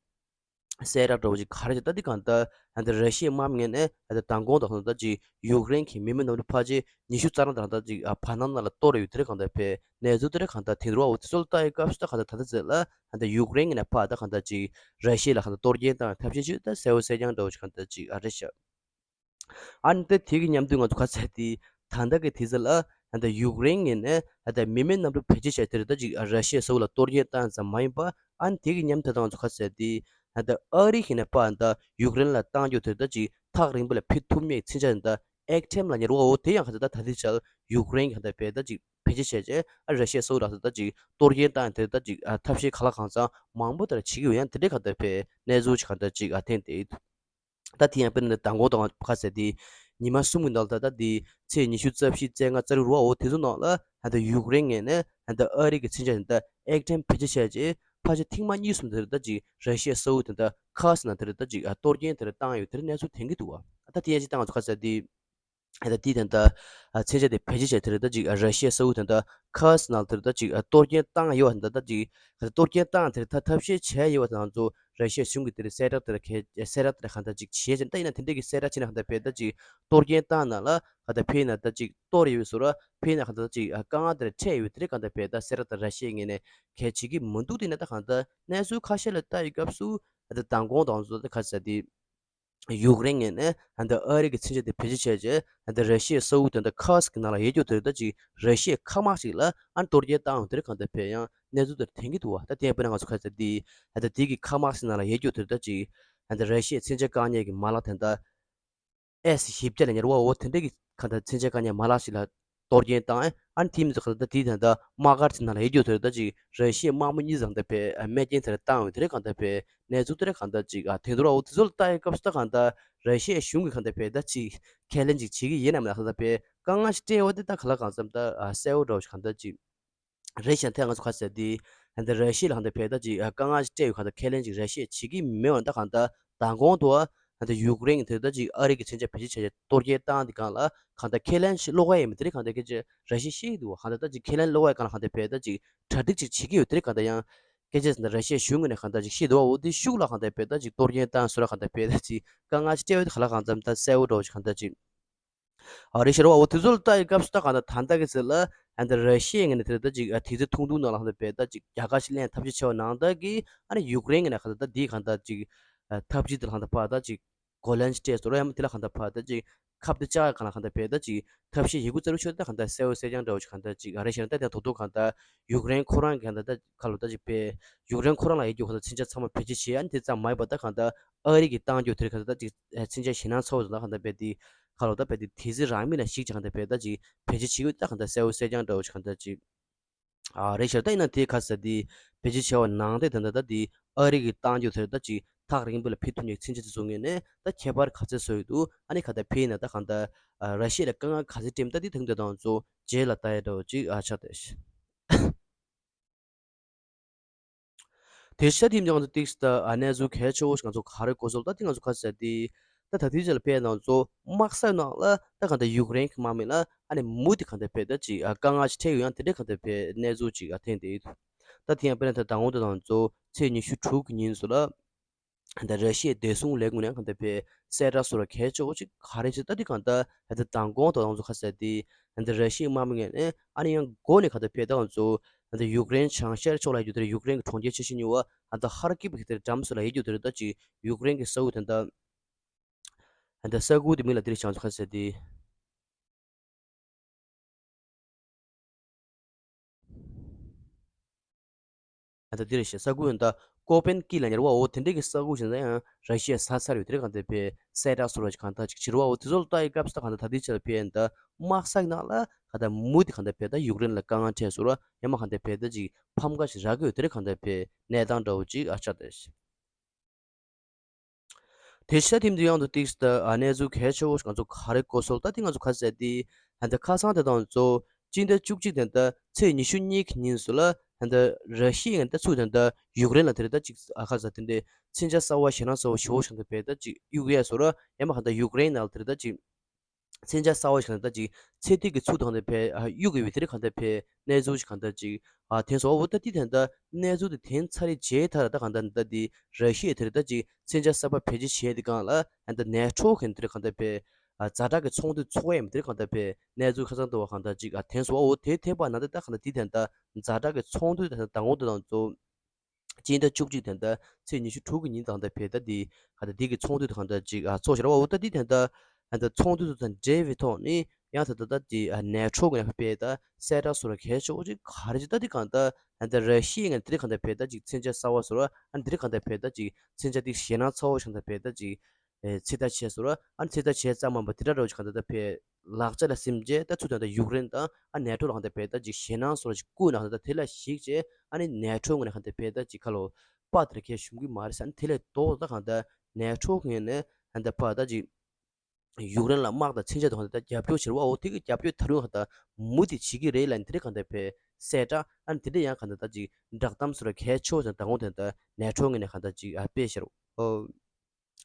གསལ་བསྒྲགས་འདྲ་བོ་ཅིག་ག་རེ་བྱས། ད་འདི་གང་ལྟར་ཨ་ད་ར་ཤི་ཡའི་དམག་མི་ངོས་ནས་ཨ་ད་མདང་དགོང་དང་ད་ཅིག་ཡུཀ་རེན་གྱི་མི་མེད་གནམ་གྲུ་ཕལ་ཆེར་ཉི་ཤུ་རྩ་གྲངས་དང་ད་ཅིག་ཨ་བར་སྣང་ནང་ལ་གཏོར་ཡོད། དེ་རེད་གང་ལྟར་བས་གནས་ཚུལ་དེ་རེད་གང་ལྟར་ཐོན་འདུག་ར། འོ་དེ་ཚོ་ལ་ལྟ་ཡི་སྐབས་སུ་ད་གང་ལྟར་ད་ལྟ་ཚེ་ལ་ཨ་ད་ཡུཀ་རེན་གྱི་ནས་ཕར་ད་གང་ལྟར་ཅིག་ར་ཤི་ཡ་ལ་གང་ལྟར་གཏོར་སྐྱོན་བཏང་ཐབས་ཤེས་བྱེད་ད་གསལ་བོ་གསལ་རྐྱང་འདྲ་བོ་ཅིག་གང་ལྟར་ཅིག་ཨ་རེད་ཤག་ཨ་ནི་ད་དེ་གི་མཉམ་དུ་ང་ཚོ་ག་ཟེར་དེ་ད་ལྟ་གི་དུས་ཚོད་ལ་ཨ་ད་ཡུཀ་རེན་ངོས་ནས་ཨ་ད་མི་མེད་གནམ་གྲུ་བེད་སྤྱོད་བྱས་དེ་རེད་ད་ཅིག་ཨ་ར་ཤི་ཡའི་ས་ཁུལ་ལ་གཏོར་སྐྱོན་བཏང་ཙམ་མ་ཡིན་པ། ཨ་ནི་དེ་གི་མཉམ་དུ་ད་ང་ཚོ་ག་ཟེར་དེ་ཨ་ད་ཨ་རི་གི་ནས་ཕར་ད་ཡུཀ་རེན་ལ་བཏང་རྒྱུ་དེ་རེད་ད་ཅིག་ཐག་རིང་པོ་ལ་ཕེབས་ཐུབ་མེད་མཚོན་ཆ་ད་ཨེག་ཊེམ་ལབ་མཁན་རེད་བ། འོ་དེ་ཡང་ག་ད་ད་དུས་ཚོད་ཡུཀ་རེན་གྱིས་ག་ད་བས་ད་ཅིག་བེད་སྤྱོད་བྱས་བྱས་ཨ་ར་ཤི་ཡའི་ས་ཁུལ་ལ་ད་ཅིག་གཏོར་སྐྱོན་བཏང་དེ་ད་ཅིག་ཨ་ཐབས་ཤེས་ག་ལ་གང་འཚམ་མང་པོ་དེ་འདྲ་བྱེད་ཀྱི་ཡོད། ཡང་དེ་འདྲའི་གང་ལྟར་བས་གནས་ཚུལ་ཅིག་གང་ལྟར་ཅིག་ཨ་ཐོན་ཏེ་ཡོད། ད་དེ་ཡང་དཔེར་ན་མདང་དགོང་དང་ག་ཟེར་དེ་ཉི་མ་གསུམ་གྱི་ནང་ལ་ད་ད་དེ་ཚེས་ཉི་ཤུ་རྩ་བཞི་རྩ་ལྔ་རྩ་དྲུག་རུ་བ་འོ་དེ་ཚོ་ནང་ལ་ད་ད་ཡུཀ་རེན་ངོས་ནས་ད་ད་ཨ་རི་གི་མཚོན་ཆ་ད་ཨེག་ཊེམ་བེད་སྤྱོད་བྱས་རྗེས་ཕལ་ཆེར་ཐེང་མ་གཉིས་གསུམ་དེ་རེད་ད་ཅིག་ར་ཤི་ཡའི་ས་ཁུལ་དེ་ད་ཁར་སི་ནང་དེ་རེད་ད་ཅིག་ཨ་གཏོར་སྐྱོན་དེ་རེད་བཏང་ཡོད། དེ་རེད་གནས་ཚུལ་ཐོན་གྱི་འདུག་བ། ད་དེ་ཡང་ཅིག་ད་ང་ཚོ་ག་ཟེར་དེ་ཨ་ད་དེ་ད་ད་ཨ་མཚོན་ཆ་དེ་བེད་སྤྱོད་བྱས་དེ་རེད་ད་ཅིག་ཨ་ར་ཤི་ཡའི་ས་ཁུལ་དེ་ད་ཁར་སི་ནང་དེར་ད་ཅིག་ཨ་གཏོར་སྐྱོན་བཏང་ཡོད་པ་དང་ད་ཅིག་ཨ་གཏོར་སྐྱོན་བཏང་དེར་ད་ཐབས་ཤེས་བྱས་ཡོད་པ་དང་ཚོ་ར་ཤི་ཡ་གཞུང་གིས་དེར་གསལ་བསྒྲགས་དེར་གལ་གསལ་བསྒྲགས་དེར་གང་ལྟར་ཅིག་བྱས་ཙང་། ད་ཡིན་ན་དེ་འདྲས་ཀྱི་གསལ་བསྒྲགས་བྱས་ན་གང་ལྟར་བས་ད་ཅིག་གཏོར་སྐྱོན་བཏང་ན་ལ་གང་ལྟར་ཕེ་ན་ད་ཅིག་གཏོར་ཡོད་བཟོ་ར། ཕེ་ན་གང་ལྟར་ཅིག་ཨ་དཀའ་ངལ་དེར་འཕྲད་ཡོད། དེ་རེད་གང་ལྟར་བས་ད་གསལ་བསྒྲགས་དེར་ར་ཤི་ཡའི་ངོས་ནས་གལ་བྱེད་ཀྱི་མི་འདུག་དེ་ན་ད་གང་ལྟར་གནས་ཚུལ་ཁ་ཤས་ལ་ལྟ་ཡི་སྐབས་སུ་ད་མདང་དགོང་དང་ཚོ་ད་ག་ཟེར་དེ། ཡུཀ་རེན་ངོས་ནས་ཨ་ད་ཨ་རི་གི་མཚོན་ཆ་དེ་བེད་སྤྱོད་བྱས་རྗེས་ཨ་ད་ར་ཤི་ཡའི་ས་ཁུལ་དེ་ད་ཁར་སི་གི་ནང་ལ་ཡོད་རྒྱུ་དེ་ད་ཅིག་ར་ཤི་ཡའི་མཁའ་དམག་ཅིག་ལ་ཨ་གཏོར་སྐྱོན་བཏང་ཡོད། དེ་རེད་གང་ལྟར་བས་ཡང་གནས་ཚུལ་དེར་ཐོན་གྱི་འདུག་བ། ད་དེ་ཡང་དཔེར་ན་ང་ཚོ་ག་ཟེར་དེ་ཨ་ད་དེ་གི་མཁའ་དམག་ཅིག་ནང་ལ་ཡོད་རྒྱུ་དེ་ད་ཅིག་ཨ་ད་ར་ཤི་ཡའི་མཚོན་ཆ་བཀག་ཉར་གྱི་མ་ལག་དེ་ད་ཨེ་སི་བཞི་བརྒྱ་ལ་ཉར་བ་འོ་དེ་འདྲ་གི་གང་ལྟར་མཚོན་ཆ་བཀག་ཉར་མ་ལག་ཞིག་ལ་གཏོར་སྐྱོན་བཏང་། ཨ་ནི་དེ་མི་ཚོ་གང་ལྟར་དེའི་ད་ལྟ་དམག་སྒར་ཅིག་ནང་ལ་ཡོད་རྒྱུ་དེར་ད་ཅིག་ར་ཤི་ཡའི་དམག་མི་གཉིས་ཙམ་ད་བས་རྨས་སྐྱོན་དེར་བཏང་ཡོད། དེ་རེད་གང་ལྟར་བས་གནས་ཚུལ་དེ་རེད་གང་ལྟར་ཅིག་ཨ་ཐོན་འདུག་ར། འོ་དེ་ཚོ་ལ་ལྟ་ཡི་སྐབས་སུ་ད་གང་ལྟར་ར་ཤི་ཡའི་གཞུང་གིས་གང་ལྟར་བས་ད་ཅིག་ཁས་ལེན་ཅིག་བྱེད་ཀྱི་ཡིན་ནམ་ལ་གང་ལྟར་བས་དཀའ་ངལ་ཞིག་སྤྲད་ཡོད་དེ་ད་ག་ལ་གང་འཚམ་ད་ཨ་གསལ་བོ་འདྲ་བོ་ཞིག་གང་ལྟར་ཅིག་རེད་ཤག་ཐད་ང་ཚོ་ག་ཟེར་དེ་ཨ་ད་ར་ཤི་ཡ་ལ་གང་ལྟར་བས་ད་ཅིག་ཨ་དཀའ་ངལ་ཞིག་སྤྲད་ཡོད། གང་ལྟར་ཁས་ལེན་ཅིག་ར་ཤི་ཡས་བྱེད་ཀྱི་མེད་པ་ད་གང་ལྟར་མདང་དགོང་དུ་ཨ་ད་ཡུཀ་རེན་གྱི་དེ་ད་ཅིག་ཨ་རི་གི་མཚོན་ཆ་བེད་སྤྱོད་བྱས་བྱས་གཏོར་སྐྱོན་བཏང་དེ་སྒང་ལ་གང་ལྟར་ཁས་ལེན་ཞིག་བློ་ཁ་ཡོད་མེད་དེ་རིགས་གང་ལྟར་སྐད་ཆ་ར་ཤི་ཡས་བཤད་ཀྱི་འདུག་བ། གང་ལྟར་ད་ཅིག་ཁས་ལེན་བློ་ཁ་ཡོད་སྒང་ལ་གང་ལྟར་བས་ད་ཅིག་གྲ་སྒྲིག་ཅིག་བྱེད་ཀྱི་ཡོད་དེ་རིགས་གང་ལྟར་ཡང་སྐད་ཆ་ཟེར་ན་ར་ཤི་ཡའི་གཞུང་ངོས་ནས་གང་ལྟར་ཅིག་བཤད་འདུག་བ། འོ་དེ་ཤུགས་ལ་གང་ལྟར་བས་ད་ཅིག་གཏོར་སྐྱོན་བཏང་བཟོ་འདྲ་གང་ལྟར་བས་ད་ཅིག་དཀའ་ངལ་ཞིག་སྤྲད་ཡོད་དེ་ག་ལ་གང་འཚམ་ད་གསལ་བོ་འདྲ་བོ་ཞིག་གང་ལྟར་ཅིག་ཨ་རེད་ཤག་རེད་བ། འོ་དེ་ཚོ་ལ་ལྟ་ཡི་སྐབས་སུ་ད་གང་ལྟར་ད་ལྟ་གི་ཚེ་ལ་ཨ་ད་ར་ཤི་ཡའི་ངོས་ནས་དེ་ལ་ད་ཅིག་ཨ་དུས་ཚོད་ཐུང་ཐུང་ནང་ལ་གང་ལྟར་བས་ད་ཅིག་རྒྱལ་ཁ་ཞིག་ལེན་ཐབས་ཤེས་བྱས་པ་ནང་ལྟར་གྱི་ཨ་ནི་ཡུཀ་རེན་གྱི་ནས་གང་ལྟར་ད་འདི་གང་ལྟར་ཅིག་ཨ་འཐབ་ཇུས་དེ་ལ་གང་ལྟར་ཕར་ད་ཅིག་གོ་ལན་ཞིག་སྤྲད་སོང་ར། ཡང་མིན་དེ་ལ་གང་ལྟར་ཕར་ད་ཅིག་ཁ་གཏད་བཅག་ཡ་གང་ལ་གང་ལྟར་བས་ད་ཅིག་ཐབས་ཤེས་ཡོད་རྒུ་རྩལ་ཤོར་ད་གང་ལྟར་གསལ་བོ་གསལ་རྐྱང་འདྲ་བོ་ཞིག་གང་ལྟར་ཅིག་ཨ་རེད་ཤག་ད་དེ་ཐོག་ཐོག་གང་ལྟར་ཡུཀ་རེན་ཁོ་རང་གི་གང་ལྟར་ད་ག་ལོ་ད་ཅིག་བས་ཡུཀ་རེན་ཁོ་རང་ལ་ཡོད་རྒྱུ་གང་ལྟར་མཚོན་ཆ་ཚང་མ་བེད་སྤྱོད་བྱས། ཨ་ནི་དེ་ཙམ་མ་ཡིན་པ་ད་གང་ལྟར་ཨ་རི་གི་བཏང་རྒྱུ་དེ་རིགས་གང་ལྟར་ད་ཅིག་མཚོན་ཆ་ཞེད་སྣང་ཚ་བོ་ཙམ་ད་གང་ལྟར་བས་དེ་ག་ལོ་ད་བས་དེ་དེ་ཚེ་རང་མི་ལ་ཞིག་ཅིག་གང་ལྟར་བས་ད་ཅིག་བེད་སྤྱོད་བྱེད་ཀྱི་ཡོད་ད་གང་ལྟར་གསལ་བོ་གསལ་རྐྱང་འདྲ་བོ་ཞིག་གང་ལྟར་ཅིག་ཨ་རེད་ཤག་ད་ཡིན་ན་དེ་ག་ཟེར་དེ་བེད་སྤྱོད་བྱས་པ་ནང་དེ་ད་ད་ད་དེ་ཨ་རི་གི་བཏང་རྒྱུ་དེར་ད་ཅིག་ཐག་རིང་པོ་ལ་ཕེབས་ཐུབ་མཁན་མཚོན་ཆ་དེ་ཚོ་ངོས་ནས་ད་ཁྱད་པར་ག་ཚད་བཟོ་ཡི་འདུག་ཨ་ནི་ག་ད་ཕེབས་ན་ད་གང་ལྟར་ཨ་ར་ཤི་ཡ་ལ་དཀའ་ངལ་ག་ཚད་འཕྲད་མིན་ད་དེ་དང་དེ་དང་ཚོ་རྗེས་ལ་ལྟ་ཡ་འདྲ་བོ་ཅིག་ཨ་ཆགས་བསྡད་ཤག་དེ་ཤ་དེ་མྱོང་དུ་ཏིག་སི་ད་ཨ་གནས་ཚུལ་གལ་ཆེ་བོ་ཞིག་ང་ཚོ་ག་རེ་གོ་སོང་ད་དེ་ང་ཚོ་ག་ཟེར་དེ་ད་ ད་ད་ལྟའི་ཆ་ལ་ཕེ་ནང་ཚོ་དམག་ས་ནང་ལ་ད་གང་ལྟར་ཡུཀ་རེན་གྱི་དམག་མི་ལ་ཨ་ནི་མུ་མཐུད་གང་ལྟར་ཕེ་ད་ཅིག་ཨ་དཀའ་ངལ་ཅིག་འཕྲད་ཡོད་ཡང་དེ་འདྲའི་གང་ལྟར་ཕེ་གནས་ཚུལ་ཅིག་ཨ་ཐོན་བསྡད་ཡོད་འདུག་ད་དེ་ཡང་དཔེར་ན་ད་མདང་དགོང་དུ་དང་ཚོ་ཚེས་ཉི་ཤུ་དྲུག་གི་ཉིན་སུ་ལ་ད་ར་ཤི་ཡའི་བདེ་སྲུང་ལས་ཁུངས་ནས་གང་ལྟར་ཕེ་གསལ་བསྒྲགས་སུ་ལ་གལ་ཆེ་བོ་ཅིག་ག་རེ་ཅིག་ད་དེ་གང་ལྟར་ད་ལྟ་མདང་དགོང་དུ་དང་ཚོ་ཁ་གསལ་ཏེ་ད་ར་ཤི་ཡའི་དམག་མི་ངོས་ནས་ཨ་ནི་ཡང་འགོ་ནས་གང་ལྟར་ཕེ་ད་དང་ཚོ་ད་ཡུཀ་རེན་བྱང་ཤར་ཕྱོགས་ལ་ཡོད་རྒྱུ་དེར་ཡུཀ་རེན་གྱི་གྲོང་ཁྱེར་ཆེ་ཤོས་ཉུ་བ་ད་ཧར་ཀིབ་ཀྱི་དེར་འགྲམ་སུ་ལ་ཡོད་རྒྱུ་དེར་ད་ཅིག་ཡུཀ་རེན་གྱི་ས་ཁུལ་དེ་འདྲ་ད་ས་ཁུལ་དེ་མིང་ལ་དེར་བྱང་ཚོ་ཁ་གསལ་ཏེ། ཨ་ད་འདིར་ཞེས་ས་ཁུལ་ད་ཀོ་པན་ཀི་ལ་ཉེ་བ་འོ་དེ་འདྲའི་གི་ས་ཁུལ་ཞིག་ན་ཡང་ར་ཤི་ཡ་ས་ཚར་ཡོད་དེ་རེད་གང་ལྟར་ཕེ་གསལ་བསྒྲགས་སོ་ར་ཅིག་གང་ལྟར་ཅིག་བྱེད་རོགས་འོ་དེ་ཚོ་ལ་ལྟ་ཡི་སྐབས་སུ་ད་གང་ལྟར་ད་ལྟའི་ཆར་ཕེ་ཡིན་ད་དམག་ས་ནང་ལ་གང་ལྟར་མུ་མཐུད་གང་ལྟར་ཕེ་ད་ཡུཀ་རེན་ལ་དཀའ་ངལ་འཕྲད་སོ་ར་ཡང་མ་གང་ལྟར་ཕེ་ད་ཅིག་ཕམ་ཁ་ཞིག་རག་གི་ཡོད་དེ་རེད་གང་ལྟར་ཕེ་གནས་སྟངས་འདྲ་བོ་ཅིག་ཨ་ཆགས་ཏེ། དེ་ཤ་ཐིམ་དུ་ཡང་དུ་ཏིགས་ད་ཨ་གནས་ཚུལ་གལ་ཆེ་བོ་ང་ཚོ་ག་རེ་གོ་སོལ་ད་དེ་ང་ཚོ་ཁ་གསལ་ཏེ་ཧན་ད་ཁ་སང་དེ་དང་ཚོ་སྤྱི་ཟླ་བཅུ་གཅིག་དེ་ད་ཚེས་ཉི་ཤུ་གཉིས་ཀྱི་ཉིན་སུ་ལ་ཧན་ད་ར་ཤི་ཡའི་ད་ཚུགས་དེ་ད་ཡུཀ་རེན་ལ་དེ་རེད་ད་ཅིག་ཨ་ཁ་ས་དེ་འདྲའི་མཚོན་ཆ་གསར་བ་ཞེད་སྣང་གསར་བ་ཞེ་བོ་ཞིག་ད་ཕེ་ད་ཅིག་གཡུག་ཡས་སོ་ར་ཡང་མ་ཧན་ད་ཡུཀ་རེན་ནང་དེ་རེད་ད་ཅིག་མཚོན་ཆ་གསར་བ་ཞིག་ནང་ད་ཅིག་ཚེ་ཐིག་གི་ཚུགས་དང་དེ་ཕེ་གཡུག་གི་ཡོད་དེ་རེད་གང་ལྟར་ཕེ་གནས་ཚུལ་ཞིག་གང་ལྟར་ཅིག་ཨ་ཐེན་སོ་འོ་ད་དེ་ཐེན་ད་གནས་ཚུལ་དེ་ཐེན་ཚ་རེ་བྱས་ཐར་ད་གང་ལྟར་ད་དེ་ར་ཤི་ཡའི་དེ་རེད་ད་ཅིག་མཚོན་ཆ་གསར་པ་བེད་སྤྱོད་བྱས་དེ་གང་ལ་ཨ་ད་ནེ་ཊོ་གི་དེ་རེད་གང་ལྟར་ཕེ་ཨ་ཛ་དྲག་གི་ཚོགས་འདུ་ཚོགས་ཡས་མི་དེ་རེད་གང་ལྟར་ཕེ་གནས་ཚུལ་ཁ་སང་དུ་བ་གང་ལྟར་ཅིག་ཨ་ཐེན་སོ་འོ་དེ་ཐེ་པ་ན་དེ་ད་གང་ལྟར་དེ་ཐེན་ད་ཛ་དྲག་གི་ཚོགས་འདུ་དེ་ད་ངོ་དེ་དང་ཚོ། སྤྱི་ཟླ་བཅུ་གཅིག་དེ་ད་ཚེས་ཉི་ཤུ་དྲུག་གི་ཉིན་དང་ད་ཕེ་ད་དེ་ག་ད་དེ་གི་ཚོགས་འདུ་དང་ད་ཅིག་ཨ་ཚོགས་ཤར་བ་འོ་ད་དེ་དེ་ད་ཨ་ད་ཚོགས་འདུ་དང་འབྲེལ་བའི་ཐོག་ནས་ཡང་ད་ད་ད་དེ་ཨ་ནེ་ཊོ་གི་ཕེ་ད་གསལ་བསྒྲགས་སོ་ར་གལ་ཆེ་བོ་ཅིག་ག་རེ་ཅིག་ད་དེ་གང་ད་ཨ་ད་ར་ཤི་ཡའི་ངན་དེ་རེད་གང་ད་ཕེ་ད་ཅིག་མཚོན་ཆ་གསར་བ་སོ་ར་ཨ་དེ་རེད་གང་ད་ཕེ་ད་ཅིག་མཚོན་ཆ་དེ་ཞེད་སྣང་ཚ་བོ་ཞིག་ད་ཕེ་ད་ཅིག་ཚེ་ད་ཆེ་སོ་ར་ཨ་ཚེ་ད་ཆེ་ཙམ་མ་པ་དེ་འདྲ་རོ་ཅིག་གང་ད་ད་ཕེ། ལག་ཆ་ལ་སིམ་རྗེས་ད་ཚུར་ད་ལྟ་ཡུཀ་རེན་དང་ཨ་ནེ་ཊོ་ལ་གང་ལྟར་ཕེ་ད་ཅིག་ཞེད་སྣང་སོགས་ཅིག་བསྐུལ་ན་གང་ལྟར་དེ་ལ་གཞིགས་བྱས་ཨ་ནི་ནེ་ཊོ་ངོས་ནས་གང་ལྟར་ཕེ་ད་ཅིག་ཁ་ལོ་པ་དེར་ཁས་ཞུམ་གི་མ་རེད་ས་ཨ་ནི་དེ་ལས་ལྡོག་ད་གང་ལྟར་ནེ་ཊོ་ངོས་ནས་གང་ལྟར་ཕ་ད་ཅིག་ཡུཀ་རེན་ལ་དམག་དང་མཚོན་ཆ་དང་གང་ལྟར་རྒྱབ་སྐྱོར་བྱེད་རོགས་འོ་དེ་གི་རྒྱབ་སྐྱོར་ད་རུང་གང་ལྟར་མུ་མཐུད་བྱེད་ཀྱི་རེད་ལ་ཨ་ནི་དེ་འདྲ་གང་ལྟར་ཕེ་གསལ་བསྒྲགས་ཨ་ནི་དེ་འདྲ་ཡང་གང་ལྟར་ད་ཅིག་བསྒྲགས་གཏམ་སོགས་ལ་གལ་ཆེ་བ་དང་ད་ངོ་དེ་ལྟར་ནེ་ཊོ་ངོས་ནས་གང་ལྟར་ཅིག་ཨ་སྤེལ་བྱེད་རོགས་འོ།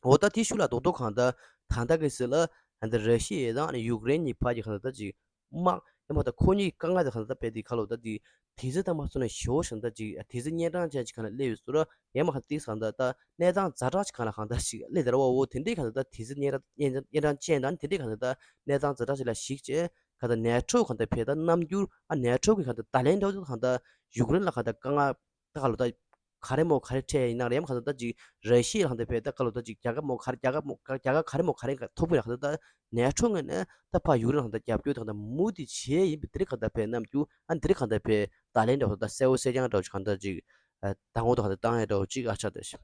འོ་ད་དེ་ཤུགས་ལ་རྡོག་རྡོག་གང་ལྟར་ད་ལྟ་གི་སྲིད་ལ་ད་ལྟ་ར་ཤི་ཡ་དང་ཡུཀ་རེན་གཉིས་བར་གྱི་གང་ལྟར་ད་ཅིག་དམག་ཡང་མ་ད་ཁོ་གཉིས་དཀའ་ངལ་དེ་གང་ལྟར་ད་སྤེལ་དེ་ཁ་ལོ་ད་དེ་དེ་ཚོ་ད་མ་སོང་ན་ཞེ་བོ་ཞིག་ད་ཅིག་དེ་ཚོ་གཉན་འཕྲང་ཅན་ཅིག་གང་ལ་སླེབས་ཡོད་སོ་ར་ཡང་མ་གང་ལྟར་གང་ལྟར་ད་གནས་སྟངས་ཛ་དྲག་ཅིག་གང་ལ་གང་ལྟར་ཞིག་སླེབས་དར་བ་འོ་དེ་འདྲའི་གང་ལྟར་ད་དེ་ཚོ་གཉན་འཕྲང་གཉན་འཕྲང་ཅན་དང་དེ་འདྲའི་གང་ལྟར་ད་གནས་སྟངས་ཛ་དྲག་ཅིག་ལ་གཞིགས་བྱས་གང་ལྟར་ནེ་ཊོ་གང་ལྟར་ཕེ་ད་རྣམ་འགྱུར་ཨ་ནེ་ཊོ་གི་གང་ལྟར་ད་ལན་འདྲ་བོ་གང་ལྟར་ཡུཀ་རེན་ལ་གང་ལྟར་དཀའ་ངལ་ད་ག་ལོ་ད་ག་རེ་མོ་ག་རེ་འཕྲད་ཡིན་ན་རེམ་ག་ད་ད་ཅིག་ར་ཤི་ཡ་ལ་གང་ལྟར་ཕེ་ད་ག་ལོ་ད་ཅིག་རྒྱ་གར་མོ་ག་རེ་རྒྱ་གར་མོ་རྒྱ་གར་ག་རེ་མོ་ག་རེ་ཐོབ་གི་ན་ག་ད་ད་ནེ་ཊོ་ངོས་ནས་ད་ཕ་ཡུཀ་རེན་ལ་གང་ལྟར་རྒྱབ་སྐྱོར་དང་ད་མུ་མཐུད་བྱས་ཡིན་པའི་དེ་རིགས་གང་ལྟར་ཕེ་རྣམ་འགྱུར་ཨ་དེ་རིགས་གང་ལྟར་ཕེ་ད་ལན་འདྲ་བོ་ད་གསལ་བོ་གསལ་རྐྱང་འདྲ་བོ་གང་ལྟར་ཅིག་ད་ངོ་ད་གང་ལྟར་བཏང་ཡ་འདྲ་བོ་ཅིག་ཨ་ཆགས་ད་ཤི།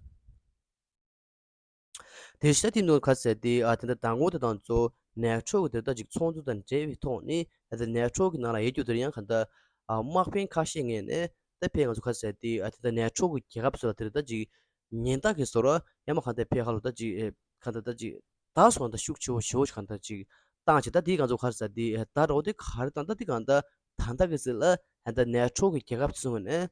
དེ་ཤ་དེ་ནོར་ཁ་ཟེར་ཏེ་ཨ་དེ་འདྲ་ད་ངོ་དེ་དང་ཚོ་ནེ་ཊོ་གི་དེ་ལྟ་ཅིག་ཚོགས་འདུ་དང་འབྲེལ་བའི་ཐོག་ནས་ཨ་དེ་ནེ་ཊོ་གི་ནང་ལ་ཡོད་རྒྱུ་དེར་ཡང་གང་ལྟར་ཨ་དམག་དཔོན་ཁ་ཤས་ངོས་ནས་ད་ཕེ་ང་ཚོ་ཁ་ཟེར་ཏེ་ཨ་དེ་ལྟ་ནེ་ཊོ་གི་རྒྱལ་ཁབ་ཚོ་ལ་དེ་ལྟ་ཅིག་ཉེན་བརྡ་གི་བཟོ་འདྲ་ཡང་མ་གང་ལྟར་ཕེ་ཧ་ལོ་ད་ཅིག་ཨེ་གང་ལྟར་ད་ཅིག་ད་སོང་ད་ཤུགས་ཆེ་བོ་ཞེ་བོ་ཞིག་གང་ལྟར་ཅིག་བཏང་བྱས་ད་དེ་ང་ཚོ་ཁ་ཟེར་ཏེ་ཨ་ད་རོ་དེ་ག་རེ་བཏང་ད་དེ་གང་ལྟར་ད་ལྟ་གི་ཟེར་ལ་ད་ལྟ་ནེ་ཊོ་གི་རྒྱལ་ཁབ་ཚོ་ངོས་ནས།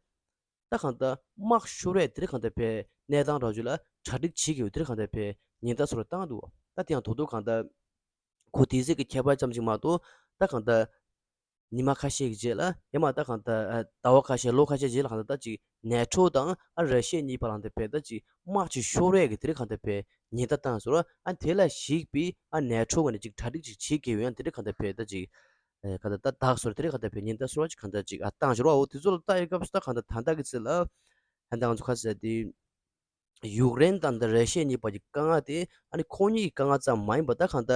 ད་གང་ལྟར་དམག་ཤོར་བའི་དེ་རིགས་གང་ལྟར་ཕེ་གནས་སྟངས་རོགས་ཇུ་ལ་གྲ་སྒྲིག་བྱེད་དགོས་དེ་རིགས་གང་ལྟར་ཕེ་ཉེན་བརྡ་སོགས་ལ་བཏང་འདུག་ད་དེ་ཡང་དོ་དོ་གང་ལྟར་ཁོ་དེ་ཟེར་གྱི་ཁྱད་པར་ཙམ་ཞིག་མ་གཏོགས་ད་གང་ལྟར་ཉི་མ་ཁ་ཤས་ཀྱི་རྗེས་ལ་ཡང་མ་ད་གང་ལྟར་ཟླ་བ་ཁ་ཤས་ལོ་ཁ་ཤས་རྗེས་ལ་གང་ལྟར་ད་ཅིག་ནེ་ཊོ་དང་ཨ་ར་ཤི་ཡ་གཉིས་བར་ལ་གང་ལྟར་ཕེ་ད་ཅིག་དམག་ཅིག་ཤོར་བའི་གི་དེ་རིགས་གང་ལྟར་ཕེ་ཉེན་བརྡ་བཏང་སོང་ཨ་དེ་ལ་གཞིགས་པའི་ཨ་ནེ་ཊོ་ངོས་ནས་ཅིག་གྲ་སྒྲིག་ཅིག་བྱེད་དགོས་ཡོད་ཡང་དེ་རིགས་གང་ལྟར་ཕེ་ད་ཅིག་ཨེ་ག་ད་ད་དག་སོར་དེ་རིགས་ག་ད་བེད་ཉིན་ད་སོར་ཅིག་ག་ད་ཅིག་ཨ་བཏང་ཞོར་བ་འོ་དེ་ཚོ་ལ་ལྟ་ཡི་སྐབས་སུ་ད་ག་ད་ད་ད་གི་ཚེ་ལ་ཨ་ད་ང་ཚོ་ག་ཟེར་དེ་ཡུཀ་རེན་དང་ད་ར་ཤི་ཡ་གཉིས་བར་གྱི་དཀའ་ངལ་དེ་ཨ་ནི་ཁོང་གཉིས་ཀྱི་དཀའ་ངལ་ཙམ་མ་ཡིན་པ་ད་ག་ད་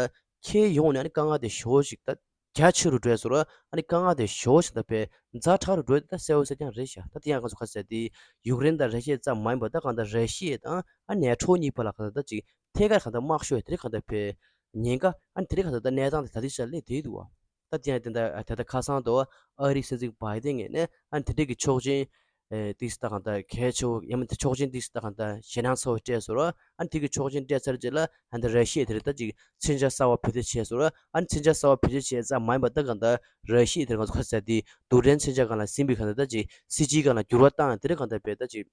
ཁྱེད་ཡོང་ནས་ཨ་ནི་དཀའ་ངལ་དེ་ཞོ་ཞིག་ད་རྒྱ་ཆེ་རུ་འགྲོ་སོང་ར་ཨ་ནི་དཀའ་ངལ་དེ་ཞོ་ཞིག་ད་བེད་ཛ་དྲག་རུ་འགྲོ་ད་གསལ་བོ་གསལ་རྐྱང་རེད་ཤག་ད་དེ་ཡང་ང་ཚོ་ག་ཟེར་དེ་ཡུཀ་རེན་དང་ར་ཤི་ཡ་ཙམ་མ་ཡིན་པ་ད་ག་ད་ར་ཤི་ཡ་དང་ཨ་ནེ་ཊོ་གཉིས་བར་ལ་ག་ད་ད་ཅིག་ཐད་ཀར་ག་ད་དམག་ཤོར་དེ་རིགས་ག་ད་བེད་ཉེན་ཁ་ཨ་ནི་དེ་རིགས་ག་ད་ད་གནས་སྟངས་དེ་ད་ལྟའི་ཆར་སླེབས་བསྡད་འདུག་བ། ད་དེ་ཡང་དེ་འདྲ་ད་ལྟ་ཁ་སང་དུ་ཨ་རིའི་སྲིད་འཛིན་བྷའི་ཏིན་ངོས་ནས་ཨ་ནི་དེ་འདྲའི་གི་ཆོག་མཆན་ཨེ་ཏིས་ད་གང་ལྟར་གལ་ཆེ་བོ་ཡང་མིན་ད་ཆོག་མཆན་ཏིས་ད་གང་ལྟར་ཞེད་སྣང་ཚ་བོ་སྤྲད་སོང་ར་ཨ་ནི་དེ་གི་ཆོག་མཆན་སྤྲད་ཚར་རྗེས་ལ་ཨ་ནི་ར་ཤི་ཡ་དེ་རེད་ད་ཅིག་མཚོན་ཆ་གསར་བ་བེད་སྤྱོད་བྱས་སོང་ར་ཨ་ནི་མཚོན་ཆ་གསར་བ་བེད་སྤྱོད་བྱས་ཙམ་མ་ཡིན་པ་ད་གང་ལྟར་ར་ཤི་ཡ་དེ་རེད་ང་ཚོ་ག་ཟེར་དེ་རྡུལ་ཕྲན་མཚོན་ཆ་སྒང་ལ་ཟིན་པའི་གང་ལྟར་ད་ཅིག་སྲིད་ཇུས་སྒང་ལ་འགྱུར་བ་བཏང་ཡང་དེ་རེད་གང་ལྟར་བེད་ད་ཅིག་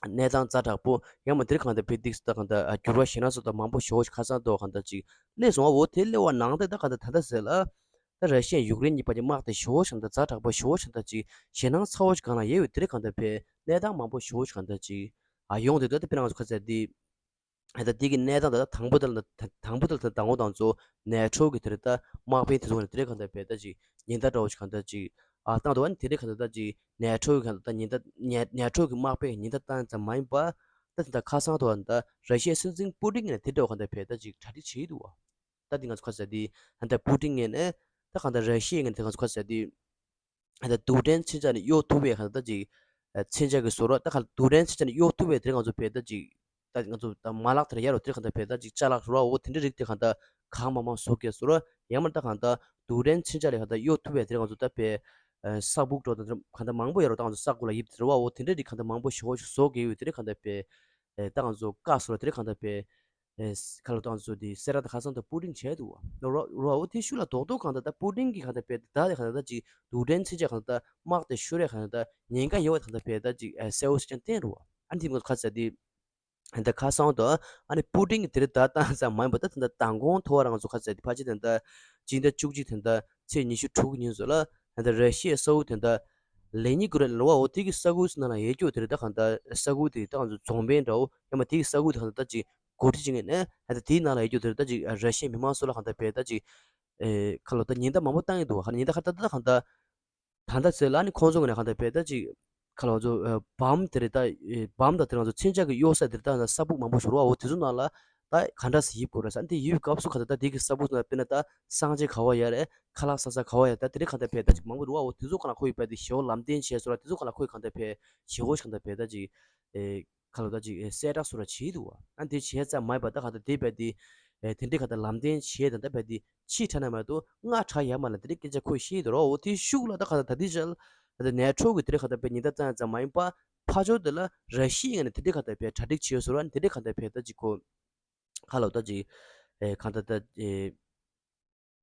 གནས་སྟངས་ཛ་དྲག་པོ་ཡང་མ་དེར་གང་ལྟར་ཕེ་ཏིག་ད་གང་ལྟར་འགྱུར་བ་ཞེ་ན་སོགས་དང་མང་པོ་ཞེ་བོ་ཞིག་ཁ་སང་དུ་གང་ལྟར་ཅིག་སླེབས་སོང་བ། འོ་དེ་སླེབས་པ་ནང་དེ་ད་གང་ལྟར་ད་ལྟ་ཟེར་ལ། ད་ར་ཤི་ཡ་ཡུཀ་རེན་གཉིས་བར་གྱི་དམག་དེ་ཞེ་བོ་ཞིག་གང་ལྟར་ཛ་དྲག་པོ་ཞེ་བོ་ཞིག་གང་ལྟར་ཅིག་ཞེ་སྣང་ཚ་བོ་ཞིག་གང་ལ་ཡོད་པའི་དེར་གང་ལྟར་ཕེ་གནས་སྟངས་མང་པོ་ཞེ་བོ་ཞིག་གང་ལྟར་ཅིག་ཨ་ཡོང་དེ་ད་ད་དཔེར་ན་ང་ཚོ་ཁ་ཟེར་དེ། ད་དེ་གི་གནས་སྟངས་ད་ལྟ་དང་པོ་དེ་ལ་དང་པོ་དེ་ལ་ད་དང་པོ་དང་ཚོ་ནེ་ཊོ་གི་དེ་རེད་ད་དམག་དཔོན་དེ་ཚོ་ག་ནས་དེ་རེད་གང་ལྟར་ཕེ་ད་ཅིག་ཉེན་བརྡ་འདྲ་བོ་ཞིག་གང་ལྟར་ཅིག་ཨ་བཏང་འདུག་ཨ་ནི་དེ་རེད་གང་ལྟར་ད་ཅིག་ནེ་ཊོ་གི་གང་ལྟར་ད་ཉེན་བརྡ་ནེ་ནེ་ཊོ་གི་དམག་དཔོན་ཉེན་བརྡ་བཏང་ཙམ་མ་ཡིན་པ། ད་དེ་ད་ཁ་སང་དུ་ད་ར་ཤི་ཡའི་སྲིད་འཛིན་པུ་ཏིན་ནས་དེ་འདྲ་བོ་གང་ལྟར་ཕེ་ད་ཅིག་གྲ་སྒྲིག་བྱེད་ཀྱི་འདུག་བ། ད་དེ་ང་ཚོ་ཁ་ཟེར་དེ་ད་པུ་ཏིན་ནས་ད་གང་ལྟར་ར་ཤི་ཡའི་ངོས་ནས་དེ་ང་ཚོ་ཁ་ཟེར་དེ། ད་རྡུལ་ཕྲན་མཚོན་ཆ་ནས་གཡོལ་ཐུབ་པའི་གང་ལྟར་ཅིག་མཚོན་ཆ་གི་བཟོ་རོགས་ད་ག་རྡུལ་ཕྲན་མཚོན་ཆ་ནས་གཡོལ་ཐུབ་པའི་དེ་ང་ཚོ་བེད་ད་ཅིག་ད་ང་ཚོ་ད་མ་ལག་དེར་ཡར་རོ་དེར་གང་ལྟར་བེད་ད་ཅིག་ཅ་ལག་རོ་འོ་དེ་འདྲ་རིགས་དེ་གང་ལྟར་གང་མང་མང་བཟོ་གི་བཟོ་རོགས་ཡང་མིན་ད་གང་ལྟར་རྡུལ་ཕྲན་མཚོན་ཆ་ལས་གང་ལྟར་གཡོལ་ཐུབ་པའི་དེ་ང་ཚོ་ད་བེད་ས་སྦུག་འགྲོ་དང་གང་ལྟར་མང་པོ་ཡར་རོ་ད་ང་ཚོ་ས་གོ་ལ་ཡིབ་དེ་རོ་འོ་དེ་འདྲ་རིགས་གང་ལྟར་མང་པོ་ཞེ་བོ་ཞིག་བཟོ་གི་ཡོད་དེ་རིགས་གང་ལྟར་བེད་ད་ང་ཚོ་བཀའ་སོ་རོ་དེ་རིགས་གང་ལྟར་བེད། ཨེ་ཁ་ལོ་ཏང་སོ་དེ་སེ་ར་ད་ཁ་སང་ད་པུ་ཏིན་བྱས་འདུག་བ། རོ་རོ་འོ་དེ་ཤུགས་ལ་རྡོག་རྡོག་གང་ད་ད་པུ་ཏིན་གྱི་གང་ད་བེད་ད་ལས་གང་ད་ད་ཅིག་རྡུལ་ཕྲན་མཚོན་ཆ་གང་ད་དམག་དེ་ཤོར་རེ་གང་ད་ཉེན་ཁ་ཡོད་བ་གང་ད་བེད་ད་ཅིག་ཨེ་གསལ་བོ་ཞིག་ཀྱང་བསྟན་རུ་བ། ཨ་ནི་དེ་ཁ་ས་དེ་ད་ཁ་སང་ད་ཨ་ནི་པུ་ཏིན་གྱི་དེ་རེད་ད་ཏང་ཙམ་མ་ཡིན་པ་ད་ད་མདང་དགོང་ཐོ་བ་རང་ཚོ་ཁ་ས་དེ་ཕ་ཆེ་ད་ད་ཅིག་ད་བཅུ་གཅིག་ད་ད་ཚེས་ཉི་ཤུ་དྲུག་ཉིན་ཚོ་ལ་ད་ད་ར་ཤི་ཡའི་ས་འོག་ད་ད་ལེ་ནི་གུ་རེ་ལ་བ་འོ་དེ་གི་ས་ཁུལ་སུ་ན་ལ་ཡེ་སྐྱོ་དེ་རེད་ད་གང་ད་ས་ཁུལ་དེ་ད་གང་ཚོ་རྫོང་དཔོན་འདྲ་བོ་ཡང་མ་དེ་གི་ས་ཁུལ་དེ་གང་ད་ད་ཅིག་འགོ་ཁྲིད་ཅིག་ངེས་ནས་ད་དེའི་ནང་ལ་ཡོད་རྒྱུ་དེར་ད་ཅིག་ར་ཤི་ཡའི་མི་མང་ཚོ་ལ་གང་ལྟར་བས་ད་ཅིག་ཨེ་ཁ་ལོ་ད་ཉེན་བརྡ་མང་པོ་བཏང་ཡོད་འདུག་ཧ་ཉེན་བརྡ་ཁ་ད་ད་གང་ལྟར་ད་ལྟ་ཚེ་ལ་ནི་ཁོང་ཚོ་ངེས་ནས་གང་ལྟར་བས་ད་ཅིག་ཁ་ལོ་ཚོ་བམ་དེ་རེད་ད་བམ་དང་དེ་རང་ཚོ་མཚོན་ཆ་གི་གཡོ་ས་དེར་ད་ས་སྦུག་མང་པོ་ཞུ་རོགས་འོ་དེ་ཚོ་ནང་ལ་ད་ག་འདྲ་སེ་ཡིབ་དགོས་ར་ས་དེ་ཡིབ་སྐབས་སུ་གང་ལྟར་ད་དེ་གི་ས་སྦུག་ནང་དཔེར་ན་ད་སང་ཅེ་ག་བ་ཡ་རེད་ཁ་ལག་ས་ས་ག་བ་ཡ་ད་དེ་རེད་གང་ལྟར་བས་ད་ཅིག་མང་པོ་རུ་བ་འོ་དེ་ཚོ་གང་ལ་ཁོ་ཡིབ་པ་དེ་ཞེ་བོ་ལམ་སྟོན་བྱས་སོ་ར་དེ་ཚོ་གང་ལ་ཁོ་ཡི་གང་ལྟར་བས་ཞེ་བོ་ཞིག་གང་ལྟར་བས་ད་ཅིག་ཨེ། ཁ་ལོ་ད་ཅིག་གསལ་བསྒྲགས་སུ་ར་བྱེད་འདུག་བ། ཨ་འདི་བྱས་ཙམ་མ་ཡིན་པ་ད་ག་ད་དེ་བས་དེ་དེ་འདྲའི་ག་ད་ལམ་སྟོན་བྱས་དང་ད་བས་དེ་ཕྱི་དྲ་ན་མ་གཏོགས་སྔ་དྲ་ཡ་མ་ལ་དེ་འདྲའི་སྐད་ཆ་ཁོས་བཤད་འདུག་རོ། འོ་དེ་ཤུགས་ལ་ད་ག་ད་ད་དེ་ཅལ་ད་ནེ་ཊོ་གི་དེ་འདྲའི་ག་ད་བས་ཉེན་བརྡ་བཏང་ཙམ་མ་ཡིན་པ་ཕ་ཕྱོགས་དེ་ལ་ར་ཤི་ཡའི་ངོས་ནས་དེ་འདྲའི་ག་ད་བས་གྲ་སྒྲིག་བྱས་སོ་ར་དེ་འདྲའི་ག་ད་བས་ད་ཅིག་ཁོ་ཁ་ལོ་ད་ཅིག་ག་ད་ད།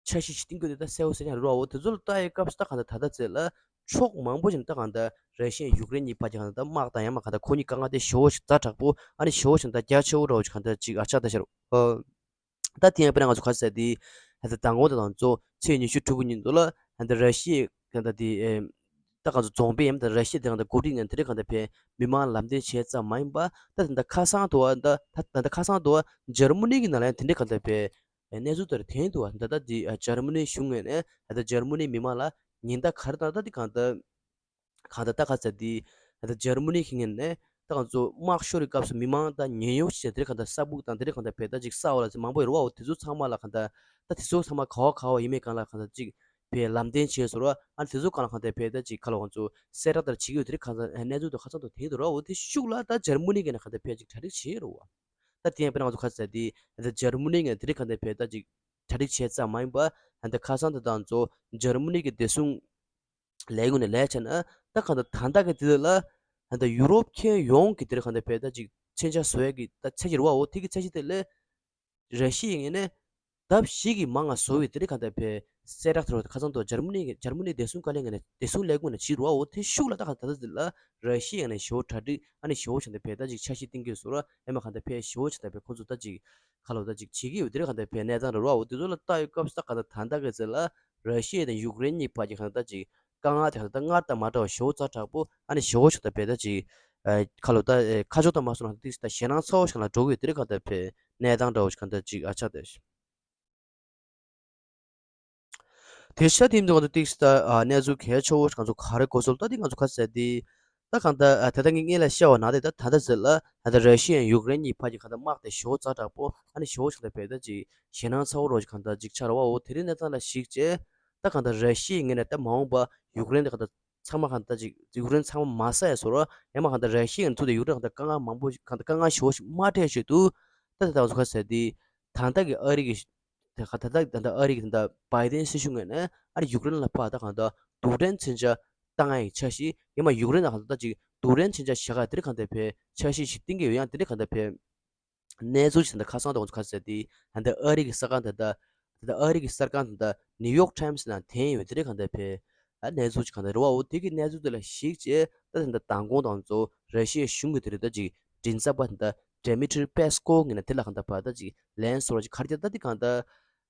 འཆར་གཞི་ཞིག་བཏིང་དགོས་དེ་ད་གསལ་བོ་གསལ་རྐྱང་རེད་བ། འོ་དེ་ཚོ་ལ་ལྟ་ཡའི་སྐབས་སུ་ད་གང་ལྟར་ད་ལྟ་ཚེ་ལ་ཕྱོགས་མང་པོ་ཞིག་ད་གང་ལྟར་ར་ཤི་ཡ་ཡུཀ་རེན་གཉིས་བར་གྱི་གང་ལྟར་དམག་དང་ཡང་མ་གང་ལྟར་ཁོ་གཉིས་དཀའ་ངལ་དེ་ཞེ་བོ་ཞིག་ཛ་དྲག་པོ་ཨ་ནི་ཞེ་བོ་ཞིག་ད་རྒྱ་ཆེ་བོ་འདྲ་བོ་ཞིག་གང་ལྟར་ཅིག་ཨ་ཆགས་ད་ཤར། ད་དེ་ཡང་དཔེར་ན་ང་ཚོ་ག་ཟེར་དེ་ད་ལྟ་མདང་དགོང་དང་མདང་ཚོ་ཚེས་ཉི་ཤུ་དྲུག་གི་ཉིན་དུ་ལ་ད་ལྟ་ར་ཤི་ཡའི་གང་ལྟར་དེ་ད་གང་ཚོ་རྫོང་དཔོན་ཡང་ད་ར་ཤི་ཡ་དེ་གང་ལྟར་འགོ་ཁྲིད་ངན་དེ་འདྲ་གང་ལྟར་བས་མི་མང་ལམ་སྟོན་བྱས་ཙམ་མ་ཡིན་པ་ད་ད་ལྟ་ཁ་སང་དུ་བ་ད་ད་ལྟ་ཁ་སང་དུ་བ་འཇར་མ་ནི་གི་ནང་ལ་ཡང་དེ་འདྲ་གང་ལྟར་བས། གནས་ཚུལ་ལྟར་ཐོན་འདུག་བ། ད་ལྟ་འདི་འཇར་མ་ནི་གཞུང་ངོས་ནས་ད་ལྟ་འཇར་མ་ནི་མི་མང་ལ་ཉེན་བརྡ་ག་རེ་བཏང་ད་འདི་གང་ལྟར་གང་ལྟར་ད་ག་ཚ་འདི་ད་ལྟ་འཇར་མ་ནི་གི་ངོས་ནས་ད་གང་ཚོ་དམག་ཤོར་བའི་སྐབས་སུ་མི་མང་ད་ཉེན་གཡོལ་བྱས་དེ་གང་ལྟར་ས་སྦུག་དང་དེ་གང་ལྟར་བས་ད་ཅིག་ས་འོག་ལ་ཚེ་མང་པོ་ཡོད་རེད་བ། འོ་དེ་ཚོ་ཚང་མ་ལ་གང་ལྟར་ད་དེ་ཚོ་ཚང་མ་ག་བ་ག་བ་ཡིན་མིན་གང་ལ་གང་ལྟར་ཅིག་བས་ལམ་སྟོན་བྱས་སོང་ར་ཨ་དེ་ཚོ་གང་ལ་གང་ལྟར་བས་ད་ཅིག་ཁ་ལ་ང་ཚོ་གསལ་བསྒྲགས་ལྟར་བྱེད་ཀྱི་ཡོད་དེ་གང་ལྟར་གནས་ཚུལ་དུ་ཁ་ཚང་དུ་ཐོན་འདུག་ར། འོ་དེ་ཤུགས་ལ་ད་འཇར་མ་ནི་གི་ནས་གང་ལྟར་བས་ཅིག་གྲ་སྒྲིག་བྱས་རེད་བ། ད་དེ་ཡང་དཔེར་ན་ང་ཚོ་ག་ཚ་འདི་ད་འཇར་མ་ནི་ངས་དེ་རིང་གང་ལྟར་བས་ད་ཅིག་གྲ་སྒྲིག་བྱས་ཙམ་མ་ཡིན་པ་ད་ལྟ་ཁ་སང་དེ་དང་ཚོ་འཇར་མ་ནི་གི་བདེ་སྲུང་ལས་ཁུངས་ནས་ལས་བྱས་ན་ད་གང་ལྟར་ད་ལྟ་གི་དེ་ལ་ད་ལྟ་ཡུ་རོབ་ཁྱོན་ཡོངས་ཀྱི་དེ་རིང་གང་ལྟར་བས་ད་ཅིག་མཚོན་ཆ་བཟོ་ཡ་གི་ད་ཚད་གཞི་རེད་བ། འོ་དེ་གི་ཚད་གཞི་དེ་ལས་ར་ཤི་ཡའི་ངོས་ནས་ལྡབ་བཞི་གི་མང་ང་བཟོ་བའི་དེ་རིང་གང་ལྟར་བས་གསལ་བསྒྲགས་དེ་རུ་ཁ་སང་དུ་འཇར་མ་ནི་གི་འཇར་མ་ནི་བདེ་སྲུང་བཀའ་བློན་ངོས་ནས་བདེ་སྲུང་ལས་ཁུངས་ནས་བྱས་རེད་བ། འོ་དེ་ཤུགས་ལ་ད་གང་ལྟར་ད་ལྟ་དེ་ལ་ར་ཤི་ཡའི་ངོས་ནས་ཞེ་བོ་གྲ་སྒྲིག་ཨ་ནི་ཞེ་བོ་བྱས་ནས་བས་ད་ཅིག་འཆར་གཞི་བཏིང་གི་ཡོད་བཟོ་ར་ཨེ་མ་གང་ལྟར་བས་ཞེ་བོ་བྱས་ནས་བས་ཁོང་ཚོ་ད་ཅིག་ཁ་ལོ་ད་ཅིག་བྱེད་ཀྱི་ཡོད། དེ་རིང་གང་ལྟར་བས་གནས་སྟངས་རེད་བ། འོ་དེ་ཚོ་ལ་ལྟ་ཡོད་སྐབས་སུ་ད་གང་ལྟར་ད་ལྟ་གི་ཚེ་ལ་ར་ཤི་ཡ་དང་ཡུཀ་རེན་གཉིས་བར་གྱི་གང་ལྟར་ད་ཅིག་དཀའ་ངལ་དེ་གང་ལྟར་སྔར་དང་མ་འདྲ་བ་ཞེ་བོ་ཛ་དྲག་པོ་ཨ་ནི་ཞེ་བོ་ཞིག་ད་བས་ད་ཅིག་ཁ་ལོ་ད་ཁ་ཕྱོགས་དང་མ་སོང་ན་ཏིག་ད་ཞེད་སྣང་ཚ་བོ་ཞིག་ལ་འགྲོ་གི་ཡོད། དེ་རིང་གང་ལྟར་བས་གནས་སྟངས་འདྲ་བོ་ཞིག་གང་ལྟར་ཅིག་ཨ་ཆགས་ཏེ། དེ་ཤ་དེ་འདུག་གང་ལྟར་ཏིག་ད་གནས་ཚུལ་གལ་ཆེ་བོ་ཞིག་ང་ཚོ་ག་རེ་གོ་སོང་ད་དེ་ང་ཚོ་ག་ཟེར་དེ། ད་གང་ལྟར་ཨ་ད་ལྟ་ངས་སྔོན་ལ་བཤད་པ་ནང་དེ་ད་ད་ལྟ་ཟེར་ལ་ད་ལྟ་ར་ཤི་ཡ་ཡུཀ་རེན་གཉིས་བར་གྱི་གང་ལྟར་དམག་དེ་ཞེ་བོ་ཛ་དྲག་པོ་ཨ་ནི་ཞེ་བོ་ཞིག་ད་བས་ད་ཅིག་ཞེད་སྣང་ཚ་བོ་རོ་ཞིག་གང་ལྟར་ཅིག་ཆགས་ར་བ། འོ་དེ་རིང་གནས་སྟངས་ལ་གཞིགས་བྱས་ད་གང་ལྟར་ར་ཤི་ཡའི་ངོས་ནས་ད་མ་འོངས་པ་ཡུཀ་རེན་དེ་གང་ལྟར་ཚང་མ་གང་ལྟར་ཅིག་ཡུཀ་རེན་ཚང་མ་མ་ཟ་ཡ་བཟོ་ར་ཡང་མ་གང་ལྟར་ར་ཤི་ཡའི་ངོས་ནས་ཐུག་དེ་ཡུཀ་རེན་གང་ལྟར་དཀའ་ངལ་མང་པོ་གང་ལྟར་དཀའ་ངལ་ཞེ་བོ་ཞིག་མ་འཕྲད་བྱེད་དུ་ད་ད་ད་ང་ཚོ་ག་ཟེར་དེ་ད་ལྟ་གི་ཨ་རི་གི་དེ་ག་ད་ལྟ་ད་ལྟ་ཨ་རི་གི་ད་ལྟ་བའི་ཏན་སྲིད་གཞུང་ངོས་ནས་ཨ་རི་ཡུཀ་རེན་ལ་ཕར་ད་གང་ལྟར་རྡུལ་ཕྲན་མཚོན་ཆ་བཏང་ཡ་ཡི་འཆར་གཞི་ཡང་མ་ཡུཀ་རེན་ལ་གང་ལྟར་ད་ཅིག་རྡུལ་ཕྲན་མཚོན་ཆ་བཞག་ག་དེ་རིང་གང་ལྟར་བས་འཆར་གཞི་ཞིག་བཏིང་གི་ཡོད། ཡང་དེ་རིང་གང་ལྟར་བས་གནས་ཚུལ་ཞིག་ད་ལྟ་ཁ་སང་ད་ང་ཚོ་ག་ཟེར་དེ་ད་ལྟ་ཨ་རི་གི་གསར་ཁང་ད་ལྟ་ད་ལྟ་ཨ་རི་གི་གསར་ཁང་ད་ལྟ་ནིའུ་ཡོག་ཊའིམ་སི་ནང་ཐོན་ཡོད། དེ་རིང་གང་ལྟར་བས་ གནས་ཚུལ་ཅིག་གང་ལྟར་རེད་བ། འོ་དེ་གི་གནས་ཚུལ་དེ་ལ་གཞིགས་བྱས་ད་ད་ལྟ་མདང་དགོང་དང་ཚོ་ར་ཤི་ཡའི་གཞུང་གི་དེ་རེད་ད་ཅིག་མགྲིན་ཚབ་པ་ད་ལྟ་Dmitry Peskov ངོས་ནས་དེ་ལ་གང་ལྟར་བ་ད་ཅིག་ལན་སོར་ཅིག་ག་རེ་བྱས་ད་དེ་གང་ལྟར།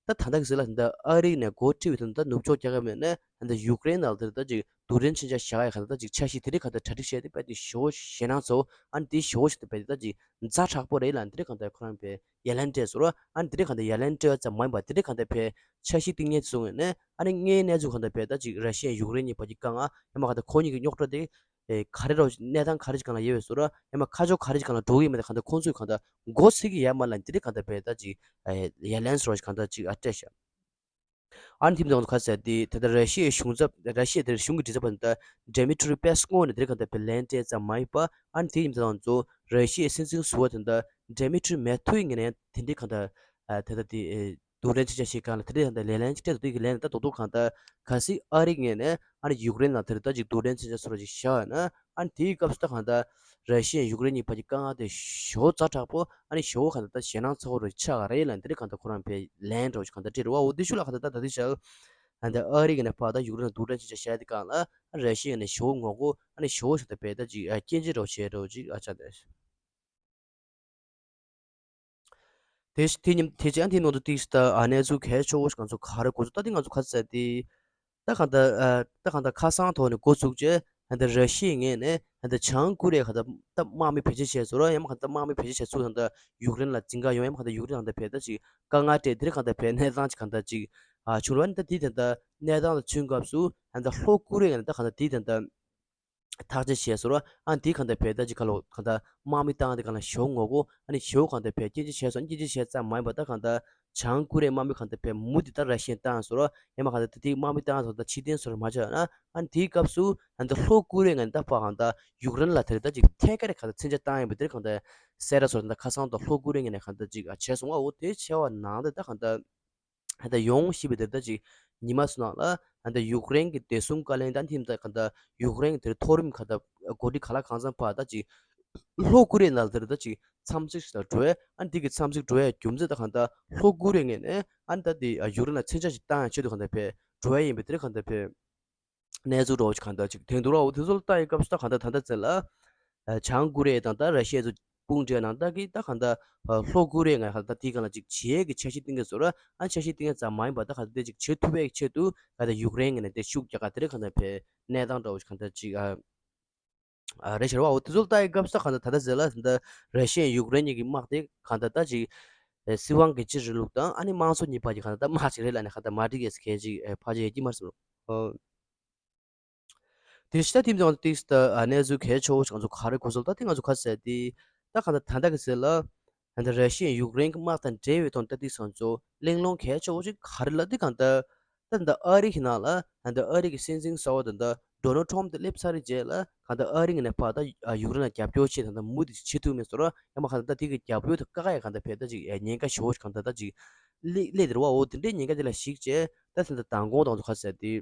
ད་ད་ལྟ་གི་ཟེར་ལ་ད་ཨ་རི་ནས་འགོ་ཁྲིད་པའི་ད་ནུབ་ཕྱོགས་རྒྱལ་ཁབ་ནས་ད་ཡུཀ་རེན་ནང་དེར་ད་ཅིག་རྡུལ་ཕྲན་མཚོན་ཆ་བཞག་ཡ་ག་ད་ད་ཅིག་འཆར་གཞི་དེ་རིགས་ག་ད་གྲ་སྒྲིག་བྱས་ཏེ་དཔེ་དེ་ཞོ་ཞེད་སྣང་ཚོ་ཨ་ནི་དེ་ཞོ་ཞིག་ཏུ་དཔེ་དེ་ད་ཅིག་ཛ་དྲག་པོ་རེད་ལ་དེ་རིགས་ག་ད་ཁོ་རང་དཔེ་ཡ་ལན་སྤྲད་སོང་ར། ཨ་ནི་དེ་རིགས་ག་ད་ཡ་ལན་སྤྲད་ཙམ་མ་ཡིན་པ་དེ་རིགས་ག་ད་དཔེ་འཆར་གཞི་བཏིང་མཁན་ཚོ་ནས་ཨ་ནི་ངའི་གནས་ཚུལ་ག་ད་དཔེ་ད་ཅིག་ར་ཤི་ཡ་ཡུཀ་རེན་གཉིས་བར་གྱི་དཀའ་ངལ་ཡང་མ་ག་ད་ཁོ་གཉིས་ཀྱི་རྙོག་དྲ་དེ། ཨེ་ག་རེ་རོ་གནས་སྟངས་ག་རེ་ཅིག་སྒང་ལ་ཡོད་པའི་བཟོ་འདྲ་ཡང་མ་ཁ་ཕྱོགས་ག་རེ་ཅིག་སྒང་ལ་འགྲོ་གི་ཡིན་མིན་དེ་གང་ལྟར་ཁོང་ཚོས་གང་ལྟར་མགོ་ཚོས་ཀྱི་ཡོད་མ་ལ་འདི་རིགས་གང་ལྟར་བས་ད་ཅིག་ཡ་ལན་སོར་ཞིག་གང་ལྟར་ཅིག་ཨ་སྤྲད་ཤག་ཨ་ནི་དེ་ཙང་ཁ་ཟེར་ཏེ་ད་ལྟ་ར་ཤི་ཡའི་གཞུང་ཚབ་ར་ཤི་ཡའི་དེར་གཞུང་གི་མགྲིན་ཚབ་པ་ད་Dmitry Peskov ནས་འདི་རིགས་གང་ལྟར་བས་ལན་སྤྲད་ཙམ་མ་ཡིན་པ་ཨ་ནི་དེ་ཙང་ཚོ་ར་ཤི་ཡའི་སྲིད་འཛིན་ཟུར་པ་ད་ལྟ་Dmitry Medvedev ངོས་ནས་དེ་འདྲའི་གང་ལྟར་ད་ལྟ་དེ། རྡུལ་ཕྲན་མཚོན་ཆ་ཞིག་སྒང་ལ་དེ་འདྲའི་ཡང་ད་ལེ་ལན་ཅིག་སྤྲད་འདུག་དེ་གི་ལན་ད་རྡོག་རྡོག་གང་ལྟར་གལ་སྲིད་ཨ་རི་ངོས་ནས་ཨ་ནི་ཡུཀ་རེན་ལ་དེར་ད་ཅིག་རྡུལ་ཕྲན་མཚོན་ཆ་སོར་ཅིག་བཞག་ཡོད་ན་ཨ་ནི་དེའི་སྐབས་སུ་ད་གང་ལྟར་ར་ཤི་ཡ་ཡུཀ་རེན་གཉིས་བར་གྱི་དཀའ་ངལ་དེ་ཞེ་པོ་ཛ་དྲག་པོ་ཨ་ནི་ཞེ་པོ་གང་ལྟར་ད་ཞེད་སྣང་ཚ་པོ་རུ་ཆགས་ཀྱི་རེད་ལ་འདི་རིགས་གང་ལྟར་ཁོ་རང་བས་ལན་འདྲ་བོ་ཞིག་གང་ལྟར་སྤྲད་རེད་བ། འོ་དེ་ཤུ་ལ་གང་ལྟར་ད་ད་དེ་ཞག་ཨ་ནི་ཨ་རི་ངོས་ནས་ཕར་ད་ཡུཀ་རེན་ལ་རྡུལ་ཕྲན་མཚོན་ཆ་བཞག་དེ་གང་ལ་ཨ་ར་ཤི་ཡ་ངོས་ནས་ཞེ་པོ་ངོ་རྒོལ་ཨ་ནི་ཞེ་པོ་ཞིག་ད་བས་ད་ཅིག་ཨ་སྐྱོན་བརྗོད་འདྲ་བོ་བྱས་འདྲ་བོ་ཅིག་ཨ་ཆགས་འདུག་དེ་དེ་ཉིན་དེ་རྗེས་དེ་ནང་དུ་ཏིག་ད་ཨ་གནས་ཚུལ་གལ་ཆེ་བོ་ཞིག་ང་ཚོ་ག་རེ་གོ་ཚུལ་ད་དེ་ང་ཚོ་ག་ཚད་དེ་ད་གང་ལྟར་ཨ་ད་གང་ལྟར་ཁ་སང་ཐོག་ནས་འགོ་བཙུགས་རྗེས་ད་ལྟ་ར་ཤི་ཡའི་ངོས་ནས་ད་ལྟ་བྱང་ཀོ་རི་ཡ་གང་ལྟར་ད་དམག་མི་བེད་སྤྱོད་བྱས་སོང་ར་ཡང་མ་གང་ལྟར་དམག་མི་བེད་སྤྱོད་བྱས་ཚུལ་ད་ལྟ་ཡུཀ་རེན་ལ་འཛིན་ག་ཡོང་ཡང་མ་གང་ལྟར་ཡུཀ་རེན་ད་ལྟ་བས་ད་ཅིག་དཀའ་ངལ་སྤྲད་དེ་རིགས་གང་ལྟར་བས་གནས་སྟངས་ཅིག་གང་ལྟར་ཅིག་ཨ་བྱུང་ར་ད་དེ་ད་ལྟ་གནས་སྟངས་ལ་བྱུང་སྐབས་སུ་ད་ལྟ་ལྷོ་ཀོ་རི་ཡ་ངོས་ནས་ད་གང་ལྟར་དེ་ད་ལྟ། ཐག་གཅོད་བྱས་སོང་ར། ཨ་འདི་གང་ལྟར་བས་ད་ཅིག་ཁ་ལོ་གང་ལྟར་དམག་མི་བཏང་དེ་གང་ལ་ཞོ་ངོ་གོ་ཨ་ནི་ཞོ་གང་ལྟར་བས་སྐྱེ་འཆི་བྱས་སོང་སྐྱེ་འཆི་བྱས་ཙམ་མ་ཡིན་པ་ད་གང་ལྟར་བྱང་ཀོ་རི་ཡའི་དམག་མི་གང་ལྟར་བས་མུ་དེ་ད་ར་ཤི་ཡ་བཏང་སོང་ར། ཡང་མ་གང་ལྟར་ད་དེ་དམག་མི་བཏང་སོང་ད་ཕྱི་རྟེན་སོར་མ་ཆགས་ན་ཨ་ནི་དེའི་སྐབས་སུ་ཨ་འདི་ལྷོ་ཀོ་རི་ཡ་ངོས་ནས་ད་ཕ་གང་ལྟར་ཡུཀ་རེན་ལ་དེར་ད་ཅིག་ཐད་ཀར་གང་ལྟར་མཚོན་ཆ་བཏང་ཡིན་པ་དེར་གང་ལྟར་གསལ་བསྒྲགས་སོར་ད་ཁ་སང་དང་ལྷོ་ཀོ་རི་ཡ་ངོས་ནས་གང་ལྟར་ཅིག་ཨ་བྱས་སོང་ཨ། འོ་དེ་བྱས་པ་ནང་དེ་ད་གང་ལྟར། ད་ལྟ་ཡོང་སྲིད་པའི་དེར་ད་ཅིག་ཉི་མ་སུ་ནང་ལ་ད་ལྟ་ཡུཀ་རེན་གྱི་བདེ་སྲུང་བཀའ་བློན་དང་ཐིམ་ད་ག་ད་ཡུཀ་རེན་གྱི་དེར་མཐོ་རིམ་ག་ད་འགོ་ཁྲིད་ག་ལ་གང་འཚམ་བར་ད་ཅིག་ལྷོ་ཀོ་རི་ཡ་ནང་ལ་དེར་ད་ཅིག་འཚམས་གཟིགས་ཤིག་ལ་འགྲོ་ཡ་ཨ་འདི་གི་འཚམས་གཟིགས་འགྲོ་ཡ་རྒྱུ་མཚན་ད་ག་ད་ལྷོ་ཀོ་རི་ཡ་ངོས་ནས་ཨ་ད་དེ་ཡུཀ་རེན་ལ་མཚོན་ཆ་ཞིག་བཏང་ཡ་ཆེད་དུ་ག་ད་ཕེ་འགྲོ་ཡ་ཡིན་པའི་དེར་ག་ད་ཕེ། གནས་ཚུལ་འདྲ་བོ་ཞིག་གང་ལྟར་ཅིག་དེང་དུ་རོགས་དེ་ཚོ་ལ་ལྟ་ཡི་སྐབས་སུ་ད་གང་ལྟར་ད་ལྟ་ཚེ་ལ་བྱང་ཀོ་རི་ཡ་དང་ད་ར་ཤི་ཡ་ཚོ་དཔུང་འབྲེལ་ནང་ད་གི་ད་གང་ལྟར་ལྷོ་ཀོ་རི་ཡ་ང་གང་ལྟར་དེའི་སྒང་ལ་ཅིག་བྱེད་ཡས་ཀྱི་འཆར་གཞི་བཏིང་གི་བཟོ་ར་ཨ་འཆར་གཞི་བཏིང་ཡས་ཙམ་མ་ཡིན་པ་ད་གང་ལྟར་དེ་ཅིག་བྱེད་ཐུབ་པའི་ཆེད་དུ་གང་ལྟར་ཡུཀ་རེན་ངོས་ནས་དེ་ཤུགས་རྒྱག་ག་དེ་རིགས་གང་ལྟར་བས་གནས་སྟངས་འདྲ་བོ་ཞིག་གང་ལྟར་ཅིག་ཨ། ཨ་རེད་ཤར་བ་འོ་དེ་ཚོ་ལ་ལྟ་ཡི་སྐབས་སུ་གང་ལྟར་ད་ལྟ་ཟེར་ལ་ད་ར་ཤི་ཡ་ཡུཀ་རེན་གཉིས་ཀྱི་དམག་དེ་གང་ལྟར་ད་ཅིག་སྲིད་དབང་སྒེར་གཅོད་རིང་ལུགས་དང་ཨ་ནི་དམངས་གཙོ་གཉིས་བར་གྱི་གང་ལྟར་ད་དམག་ཅིག་རེད་ལ་ནི་གང་ལྟར་མ་འགྲིག་ཡས་སུ་ཁས་ཅིག་ཕལ་ཆེར་ཡོད་ཀྱི་མ་རེད་ཟེར། དེ་ཤི་ད་དེ་མི་ཚང་ཏིག་སི་ད་གནས་ཚུལ་གལ་ཆེ་བོ་ཞིག་ང་ཚོ་ག་རེ་གོ་སོང་ད་དེ་ང་ཚོ་ག་ཟེར་དེ་ད་གང་ལྟར་ད་ལྟ་གི་ཟེར་ལ་ད་ལྟ་ར་ཤི་ཡ་ཡུཀ་རེན་གྱི་དམག་དང་འབྲེལ་བའི་ཐོག་ད་ཏིག་སང་ཚོ་གླེང་སློང་གལ་ཆེ་བོ་ཞིག་ག་རེ་ལ་དེ་གང་ལྟར། ད་ད་ཨ་རི་གི་ནང་ལ་ད་ཨ་རི་གི་སྲིད་འཛིན་གསར་པ་ད་ད་ཌོ་ནལ་ཊམ་དེ་སླེབས་ཚར་རྗེས་ལ་གང་ལྟར་ཨ་རི་ངོས་ནས་ཕར་ད་ཡུཀ་རེན་ལ་རྒྱབ་སྐྱོར་ཆེད་ད་ད་མུ་མཐུད་བྱེད་ཐུབ་མེད་སོང་ར། ཡང་མ་གང་ལྟར་དེ་གི་རྒྱབ་སྐྱོར་དེ་བཀག་ཡ་གང་ལྟར་བས་ད་ཅིག་ཉེན་ཁ་ཞེ་པོ་ཞིག་གང་ལྟར་ད་ཅིག་སླེབས་སླེབས་དེ་རེད་བ། འོ་དེ་འདྲའི་ཉེན་ཁ་དེ་ལ་གཞིགས་བྱས་ད་ད་མདང་དགོང་དང་ཚོ་ག་ཟེར་དེ་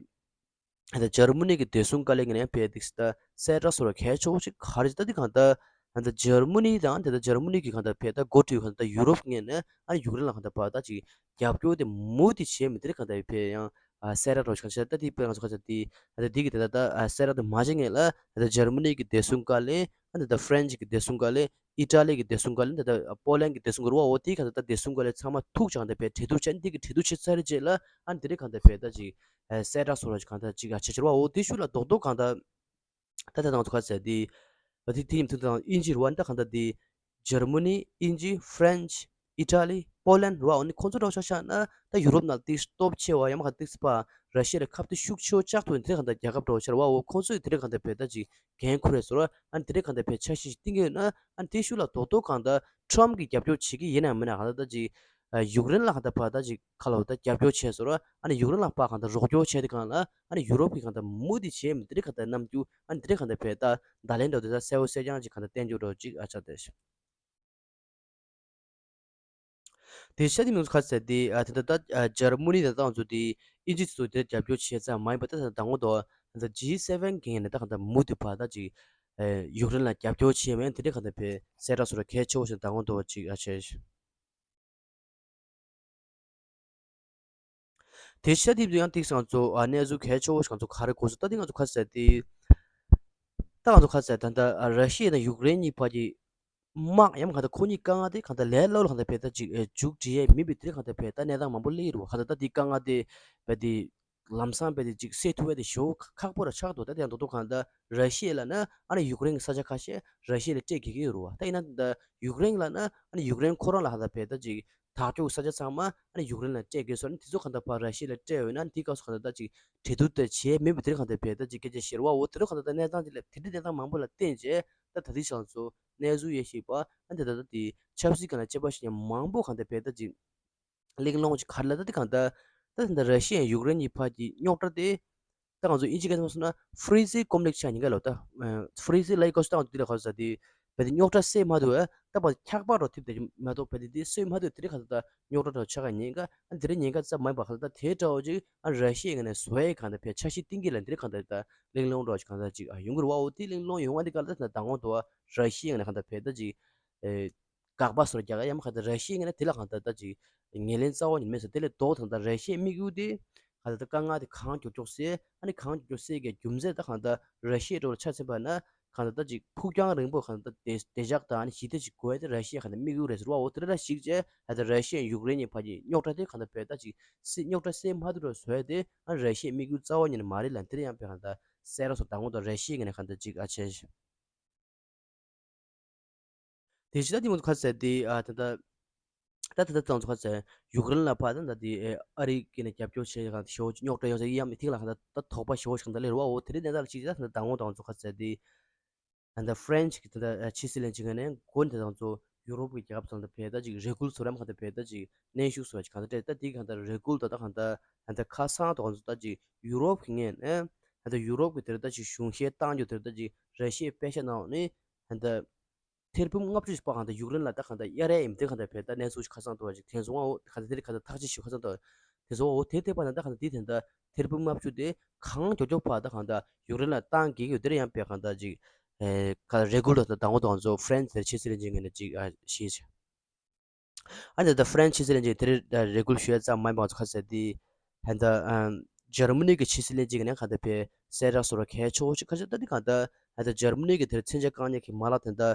ད་འཇར་མ་ནི་གི་བདེ་སྲུང་བཀའ་བློན་ངོས་ནས་བས་ཏིག་སི་ད་གསལ་བསྒྲགས་སོགས་ལ་གལ་ཆེ་བོ་ཞིག་ག་རེ་ད་དེ་གང་ལྟར་ད་ལྟ་འཇར་མ་ནི་དང་དེ་ལྟར་འཇར་མ་ནི་གི་གང་ལྟར་བས་ད་འགོ་ཁྲིད་གང་ལྟར་ཡུ་རོབ་ངོས་ནས་ཨ་ནི་ཡུཀ་རེན་ལ་གང་ལྟར་བ་ད་ཅིག་རྒྱབ་སྐྱོར་དེ་མུ་མཐུད་བྱས་མི་དེ་རིགས་གང་ལྟར་བས་ཡང་ཨ་གསལ་བསྒྲགས་རོགས་ཞིག་གང་ཤར་ད་དེ་དཔེ་ང་ཚོ་ག་ཚོད་དེ་ད་ལྟ་དེ་གི་ད་ལྟ་ད་གསལ་བསྒྲགས་དེ་མ་བྱེད་ངེས་ལ་ད་ལྟ་འཇར་མ་ནི་གི་བདེ་སྲུང་བཀའ་བློན་ཨ་ནི་ད་ལྟ་ཧྥ་རན་སི་གི་བདེ་སྲུང་བཀའ་བློན་ཨི་ཊ་ལི་གི་བདེ་སྲུང་བཀའ་བློན་ད་ལྟ་པོ་ལན་གི་བདེ་སྲུང་བཀའ་བློན་བ་འོ་དེ་གང་ལྟར་ད་བདེ་སྲུང་བཀའ་བློན་ཚང་མ་ཐུག་ཅིག་གང་ལྟར་བས་གྲོས་བསྡུར་བྱས་དེ་གི་གྲོས་བསྡུར་བྱས་ཚར་རྗེས་ལ་ཨ་ནི་དེ་རིགས་གང་ལྟར་བས་ད་ཅིག་གསལ་བསྒྲགས་སོགས་རོགས་ཞིག་གང་ལྟར་ཅིག་ཨ་བྱེད་ཕྱིར་བ་འོ་དེ་ཤུགས་ལ་རྡོག་རྡོག་གང་ལྟར། ད་ལྟ་ང་ཚོ་ག་ཟེར་དེ། ད་དེ་དེ་ཡིན་དུས་ད་དབྱིན་ཇི་རུ་བ་ནི་ད་གང་ལྟར་དེ། འཇར་མ་ནི་དབྱིན་ཇི་ཧྥ་རན་སི་ཨི་ཊ་ལི་པོ་ལན་རུ་བ་འོ་ནི་ཁོང་ཚོ་འདྲ་བོ་ཆ་བཞག་ན་ད་ཡུ་རོབ་ནང་དེ་སྟོབས་ཆེ་བ་ཡང་མ་ག་དེ་སི་པ་ར་ཤི་ཡ་ལ་ཁ་གཏད་ཤུགས་ཆེ་བ་བཅག་ཐུབ་ཡིན་དེ་གང་ལྟར་རྒྱལ་ཁབ་འདྲ་བོ་ཆ་རུ་བ་འོ་ཁོང་ཚོས་དེ་གང་ལྟར་བས་ད་ཅིག་འགན་ཁུར་རེད་ཟེར་བ་ཨ་ནི་དེ་གང་ལྟར་བས་འཆར་གཞི་ཞིག་བཏིང་གི་ཡོད་ན་ཨ་ནི་དེ་ཤུགས་ལ་རྡོག་རྡོག་གང་ལྟར་ཊམ་གི་རྒྱབ་སྐྱོར་བྱེད་ཀྱི་ཡིན་ན་མིན་ན་གང་ལྟར་ད་ཅིག་ཡུཀ་རེན་ལ་གང་ལྟར་བ་ད་ཅིག་ཁ་ལོ་ད་རྒྱབ་སྐྱོར་བྱས་སོང་ར། ཨ་ནི་ཡུཀ་རེན་ལ་ཕར་གང་ལྟར་རོགས་སྐྱོར་བྱས་དེ་གང་ལ་ཨ་ནི་ཡུ་རོབ་ཀྱིས་གང་ལྟར་མུ་མཐུད་བྱས་མི་དེ་རིགས་གང་ལྟར་རྣམ་འགྱུར་ཨ་ནི་དེ་རིགས་གང་ལྟར་བས་ད་བརྡ་ལན་འདྲ་བོ་དེ་ད་གསལ་པོ་གསལ་རྐྱང་ཅིག་གང་ལྟར་བསྟན་རྒྱུ་འདྲ་བོ་ཅིག་ཨ་ཆགས་བསྡད་ཤག་དེ་ཤ་དེ་མི་ཚོ་ཁ་ཟེར་དེ་ཨ་དེ་ད་ད་འཇར་མ་ནི་དང་ཏང་ཚོ་དེ་དབྱིན་ཇི་ཚོ་དེ་རྒྱབ་སྐྱོར་བྱས་ཙམ་མ་ཡིན་པ་ད་ད་ད་ངོ་ད་ད་ཇི་སེ་ཝེན་གི་ངོས་ནས་ད་གང་ལྟར་མུ་མཐུད་བ་ད་ཅིག་ཡུཀ་རེན་ལ་རྒྱབ་སྐྱོར་བྱས་མེད་དེ་རིགས་གང་ལྟར་བས་གསལ་བསྒྲགས་སོགས་ལ་གལ་ཆེ་བོ་ཞིག་ད་ངོ་ད་བ་ཅིག་ཨ་ཆེ། དེ་ཤ་དེབ་ཡང་ཏིག་སང་ཚོ་ཨ་གནས་ཚུལ་གལ་ཆེ་བོ་ཞིག་ང་ཚོ་ག་རེ་གོ་སོང་ད་དེ་ང་ཚོ་ཁ་ཟེར་ཏེ། ད་ང་ཚོ་ཁ་ཟེར་ད་ལྟ་ཨ་ར་ཤི་ཡ་དང་ཡུཀ་རེན་གཉིས་བར་གྱི་དམག་ཡང་ག་ད་ཁོ་གཉིས་དཀའ་ངལ་དེ་ག་ད་ལས་སླ་བོ་ལ་ག་ད་བས་ད་ཅིག་མཇུག་སྒྲིལ་ཡས་མེད་པའི་དེ་ག་ད་བས་ད་གནས་སྟངས་མང་པོ་སླེབས་རུ་ག་ད་ད་དེ་དཀའ་ངལ་དེ་བས་དེ་ལམ་སང་བས་དེ་ཅིག་སེལ་ཐུབ་པ་དེ་ཞེ་པོ་ཁག་པོ་ར་ཆགས་འདུག་ད་དེ་ཡང་དོ་དོ་ག་ད་ར་ཤི་ཡ་ལ་ན་ཨ་ནི་ཡུཀ་རེན་གྱི་ས་ཆ་ཁ་ཤས་ར་ཤི་ཡ་ལ་སྤྲད་དགོས་ཀྱི་ཡོད་རུ་བ་ད་ཡིན་ན་ད་ཡུཀ་རེན་ལ་ན་ཨ་ནི་ཡུཀ་རེན་ཁོ་རང་ལ་ག་ད་བས་ད་ཅིག་དག་ཐོག་ས་ཆ་ཚང་མ་ཨ་ནི་ཡུཀ་རེན་ལ་སྤྲད་དགོས་སོགས་ནི་དེ་ཚོ་གང་ལྟར་ཕར་ར་ཤི་ཡ་ལ་སྤྲད་འོས་ན་དེའི་སྐབས་སུ་གང་ལྟར་ད་ཅིག་འབྲེལ་གཏུག་དེ་བྱས་མེད་པའི་དེ་རིང་གང་ལྟར་བས་ད་ཅིག་སྐད་ཆ་བཤད་རུ་བ་འོ་དེ་རིང་གང་ལྟར་ད་གནས་སྟངས་ཅིག་ལ་དེ་འདྲའི་གནས་སྟངས་མང་པོ་ལ་བརྟེན་བྱས་ད་ད་ལྟའི་ཆ་ཚོ་གནས་ཚུལ་ཡེ་ཤེས་པ་ཨ་འདི་ད་ལྟ་དེ་ཆབ་སྲིད་སྒང་ལ་དཔྱད་པ་བྱེད་མཁན་མང་པོ་གང་ལྟར་བས་ད་ཅིག་གླེང་སློང་ཅིག་ག་རེ་ལ་ད་དེ་གང་ལྟར་ད་ད་ལྟ་ར་ཤི་ཡ་ཡུཀ་རེན་གྱི་བར་གྱི་རྙོག་དྲ་དེ། ད་ང་ཚོ་དབྱིན་ཇི་སྐད་ཐོག་སོང་ན་Frenzy Conflict་ཆགས་ཉེན་ཁ་ལོ་ད། Frenzy་ལ་ཡི་གོ་སྟངས་དེ་ལ་གོ་ས་དེ་བས་དེ་རྙོག་དྲ་སེལ་མ་ཐུབ་ད་པ་འཁྱག་པ་རོ་ཐིབས་དེ་མ་གཏོགས་བས་དེ་དེ་སེལ་མ་ཐུབ་དེ་རིང་ག་ད་རྙོག་དྲ་རོ་ཆགས་ཉེན་ཁ་ཨ་དེ་རིང་ཉེན་ཁ་ཙམ་མ་ཡིན་པ་ག་ད་དེ་འདྲ་བོ་ཅིག་ཨ་ར་ཤི་ཡའི་ངོས་ནས་བཟོ་ཡས་གང་ད་བས་འཆར་གཞི་བཏིང་གི་ལ་དེ་རིང་ག་ད་ད་གླེང་སློང་རོ་ཅིག་གང་ད་ཅིག་ཨ་ཡོང་གི་རེད་བ། འོ་དེ་གླེང་སློང་ཡོང་བ་དེ་ག་ལ་ད་ད་དང་པོ་དུ་བ་ར་ཤི་ཡའི་ངོས་ནས་གང་ད་བས་ད་ཅིག་ཨེ། དགག་པ་སོར་རྒྱག་ཡ་མ་ག་ད་ར་ཤི་ཡའི་ངོས་ནས་དེ་ལ་གང་ད་ད་ཅིག་ངོས་ལེན་རྩ་བ་ཉིད་མེད་ཟེར་དེ་ལས་ལྡོག་དང་ད་ར་ཤི་ཡའི་དམིགས་ཡུལ་དེ་ག་ད་ད་དཀའ་ངལ་དེ་གང་མགྱོགས་མགྱོགས་སེལ་ཨ་ནི་གང་མགྱོགས་མགྱོགས་སེལ་གྱི་རྒྱུ་མཚན་ད་གང་ད་ར་ཤི་ཡའི་འགྲོ་ལ་ཆ་མཚོན་པ་ན་གང་ད་ད་ཅིག་ཕུགས་རྒྱང་རིང་པོ་གང་ད་ད་བདེ་བདེ་འཇགས་དང་ཨ་ནི་ཞི་བདེ་ཅིག་དགོས་ཡ་དེ་ར་ཤི་ཡའི་གང་ད་དམིགས་ཡུལ་རེད་ཟེར་བ་འོ་དེ་ལ་གཞིགས་བྱས་ད་ད་ར་ཤི་ཡའི་ཡུཀ་རེན་གྱི་བར་གྱི་རྙོག་དྲ་དེ་གང་ད་བས་ད་ཅིག་སེ་རྙོག་དྲ་སེལ་མ་ཐུབ་རོགས་བཟོ་ཡ་དེ་ཨ་ར་ཤི་ཡའི་དམིགས་ཡུལ་རྩ་བ་ཉིད་ནས་མ་རེད་ལ་དེ་ལ་ཡང་བས་གང་ད་སེ་ར་སོ་དང་པོ་ད་ར་ཤི་ཡའི་ངོས་ནས་གང་ད་ཅིག་ཨ་ཆེ། དེ་ཕྱི་ད་དེ་མོ་ཁ་ཟེར་དེ་ཨ་ད་ད་ད་ད་ད་ཙང་ཚོ་ཁ་ཟེར་ཡུཀ་རེན་ལ་ཕ་ད་ད་དེ་ཨ་རི་གི་ནས་རྒྱབ་སྐྱོར་བྱེད་གང་ཞོ་རྙོག་དྲ་ཡོང་ས་ཡི་ཡམ་ཐིག་ལ་གང་ད་ད་དོགས་པ་ཞོ་ཞིག་གང་ད་ལེ་རུ་བ་འོ་དེ་རིང་ནས་ད་ལ་ཅིག་ད་ད་དང་པོ་དང་ཚོ་ཁ་ཟེར་དེ་ད་ད་ཧྥ་རན་ཆི་གི་ད་ད་ཕྱི་སྲིད་བློན་ཆེན་གི་ནས་འགོ་ནས་ད་ཙང་ཚོ་ཡུ་རོབ་ཀྱི་རྒྱལ་ཁབ་ཚང་ད་བས་ད་ཅིག་རེ་སྐུལ་ཚོ་རམ་གང་ད་བས་ད་ཅིག་གནོན་ཤུགས་བཟོ་བ་ཅིག་གང་ད་སྤྲད་ད་དེ་གང་ད་རེ་སྐུལ་ད་ད་གང་ད་ད་ཁ་སང་ད་ཙང་ཚོ་ད་ཅིག་ཡུ་རོབ་ཀྱི་ངོས་ནས་ད་ད་ཡུ་རོབ་ཀྱི་དེར་ད་ཅིག་གཞུང་བཞེས་བཏང་རྒྱུ་དེར་ད་ཅིག་ར་ཤི་ཡའི་པེ་ཤ་ནང་ནས་ད་ད། ཐེར་འབུམ་ལྔ་བཅུ་ཞིག་པ་གང་ལྟར་ཡུཀ་རེན་ལ་ད་གང་ལྟར་གཡར་ཡས་ཡིན་དེ་གང་ལྟར་བས་ད་གནས་ཚུལ་ཞིག་ཁ་སང་འདུག་བ་ཞིག་དེ་སོང་བ་འོ་གང་ལྟར་དེ་གང་ལྟར་ཐག་གཅོད་ཞིག་ཁ་སང་འདུག་དེ་སོང་བ་འོ་དེ་དེ་པ་ན་ད་གང་ལྟར་དེ་དེ་ལྟར་ཐེར་འབུམ་ལྔ་བཅུ་དེ་གང་མགྱོགས་མགྱོགས་ཕ་ད་གང་ལྟར་ཡུཀ་རེན་ལ་བཏང་གི་ཡོད་དེ་རེད་ཡང་བས་གང་ལྟར་ཅིག་ཨེ་ག་རེ་སྐུལ་ད་ད་དང་བོ་དང་ཚོ་ཧྥ་རན་སི་དེར་ཕྱི་སྲིད་བློན་ཆེན་ངོས་ནས་ཅིག་ཨ་ཞེས་བྱས། ཨ་ནི་ད་ཧྥ་རན་སི་ཕྱི་སྲིད་བློན་ཆེན་དེ་རེད་རེ་སྐུལ་ཞུ་ཡ་ཙམ་མ་ཡིན་པ་ང་ཚོ་ཁ་གསལ་དེ་ཧན་ད་ཨམ་འཇར་མ་ནི་གི་ཕྱི་སྲིད་བློན་ཆེན་གི་ནས་གང་ལྟར་བས་གསལ་བསྒྲགས་སོགས་ལ་གལ་ཆེ་བོ་ཞིག་ཁ་ཤས་ད་འདི་གང་ལྟར་ཧན་ད་འཇར་མ་ནི་གི་དེར་མཚོན་ཆ་བཀག་ཉར་གྱི་མ་ལག་དེ་འདྲ་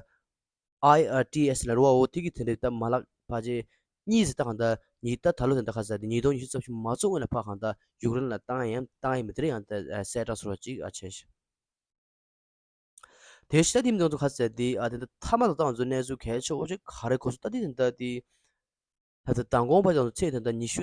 ཨའི་ཨར་ཊི་ཨེས་ལ་རུ་བ་འོ་དེ་གི་དེ་འདྲའི་ད་མ་ལག་ཕལ་ཆེར་གཉིས་ཟེར་ད་གང་ལྟར་ཉིས་ད་ད་ལོ་དེ་འདྲ་ཁ་གསལ་དེ་ཉིས་སྟོང་ཉི་ཤུ་རྩ་བཞི་མ་རྫོགས་སྔོན་ལ་ཕ་གང་ལྟར་ཡུཀ་རེན་ལ་བཏང་ཡང་བཏང་ཡང་མི་དེ་རེད་ཡང་ད་གསལ་བསྒྲགས་སོགས་ལ་ཅིག་ཨ་ཆེ་ཞིག་དེ་ཤ་དེ་མི་ཚོ་ཁ་གསལ་དེ་ཨ་དེ་འདྲ་ཐ་མ་ལ་ཏང་ཚོ་གནས་ཚུལ་གལ་ཆེ་བོ་ཞིག་ག་རེ་གོ་སོང་ད་དེ་དེ་འདྲ་དེ་ད་ལྟ་མདང་དགོང་པ་ཡང་ཚེས་དེ་འདྲ་ཉི་ཤུ་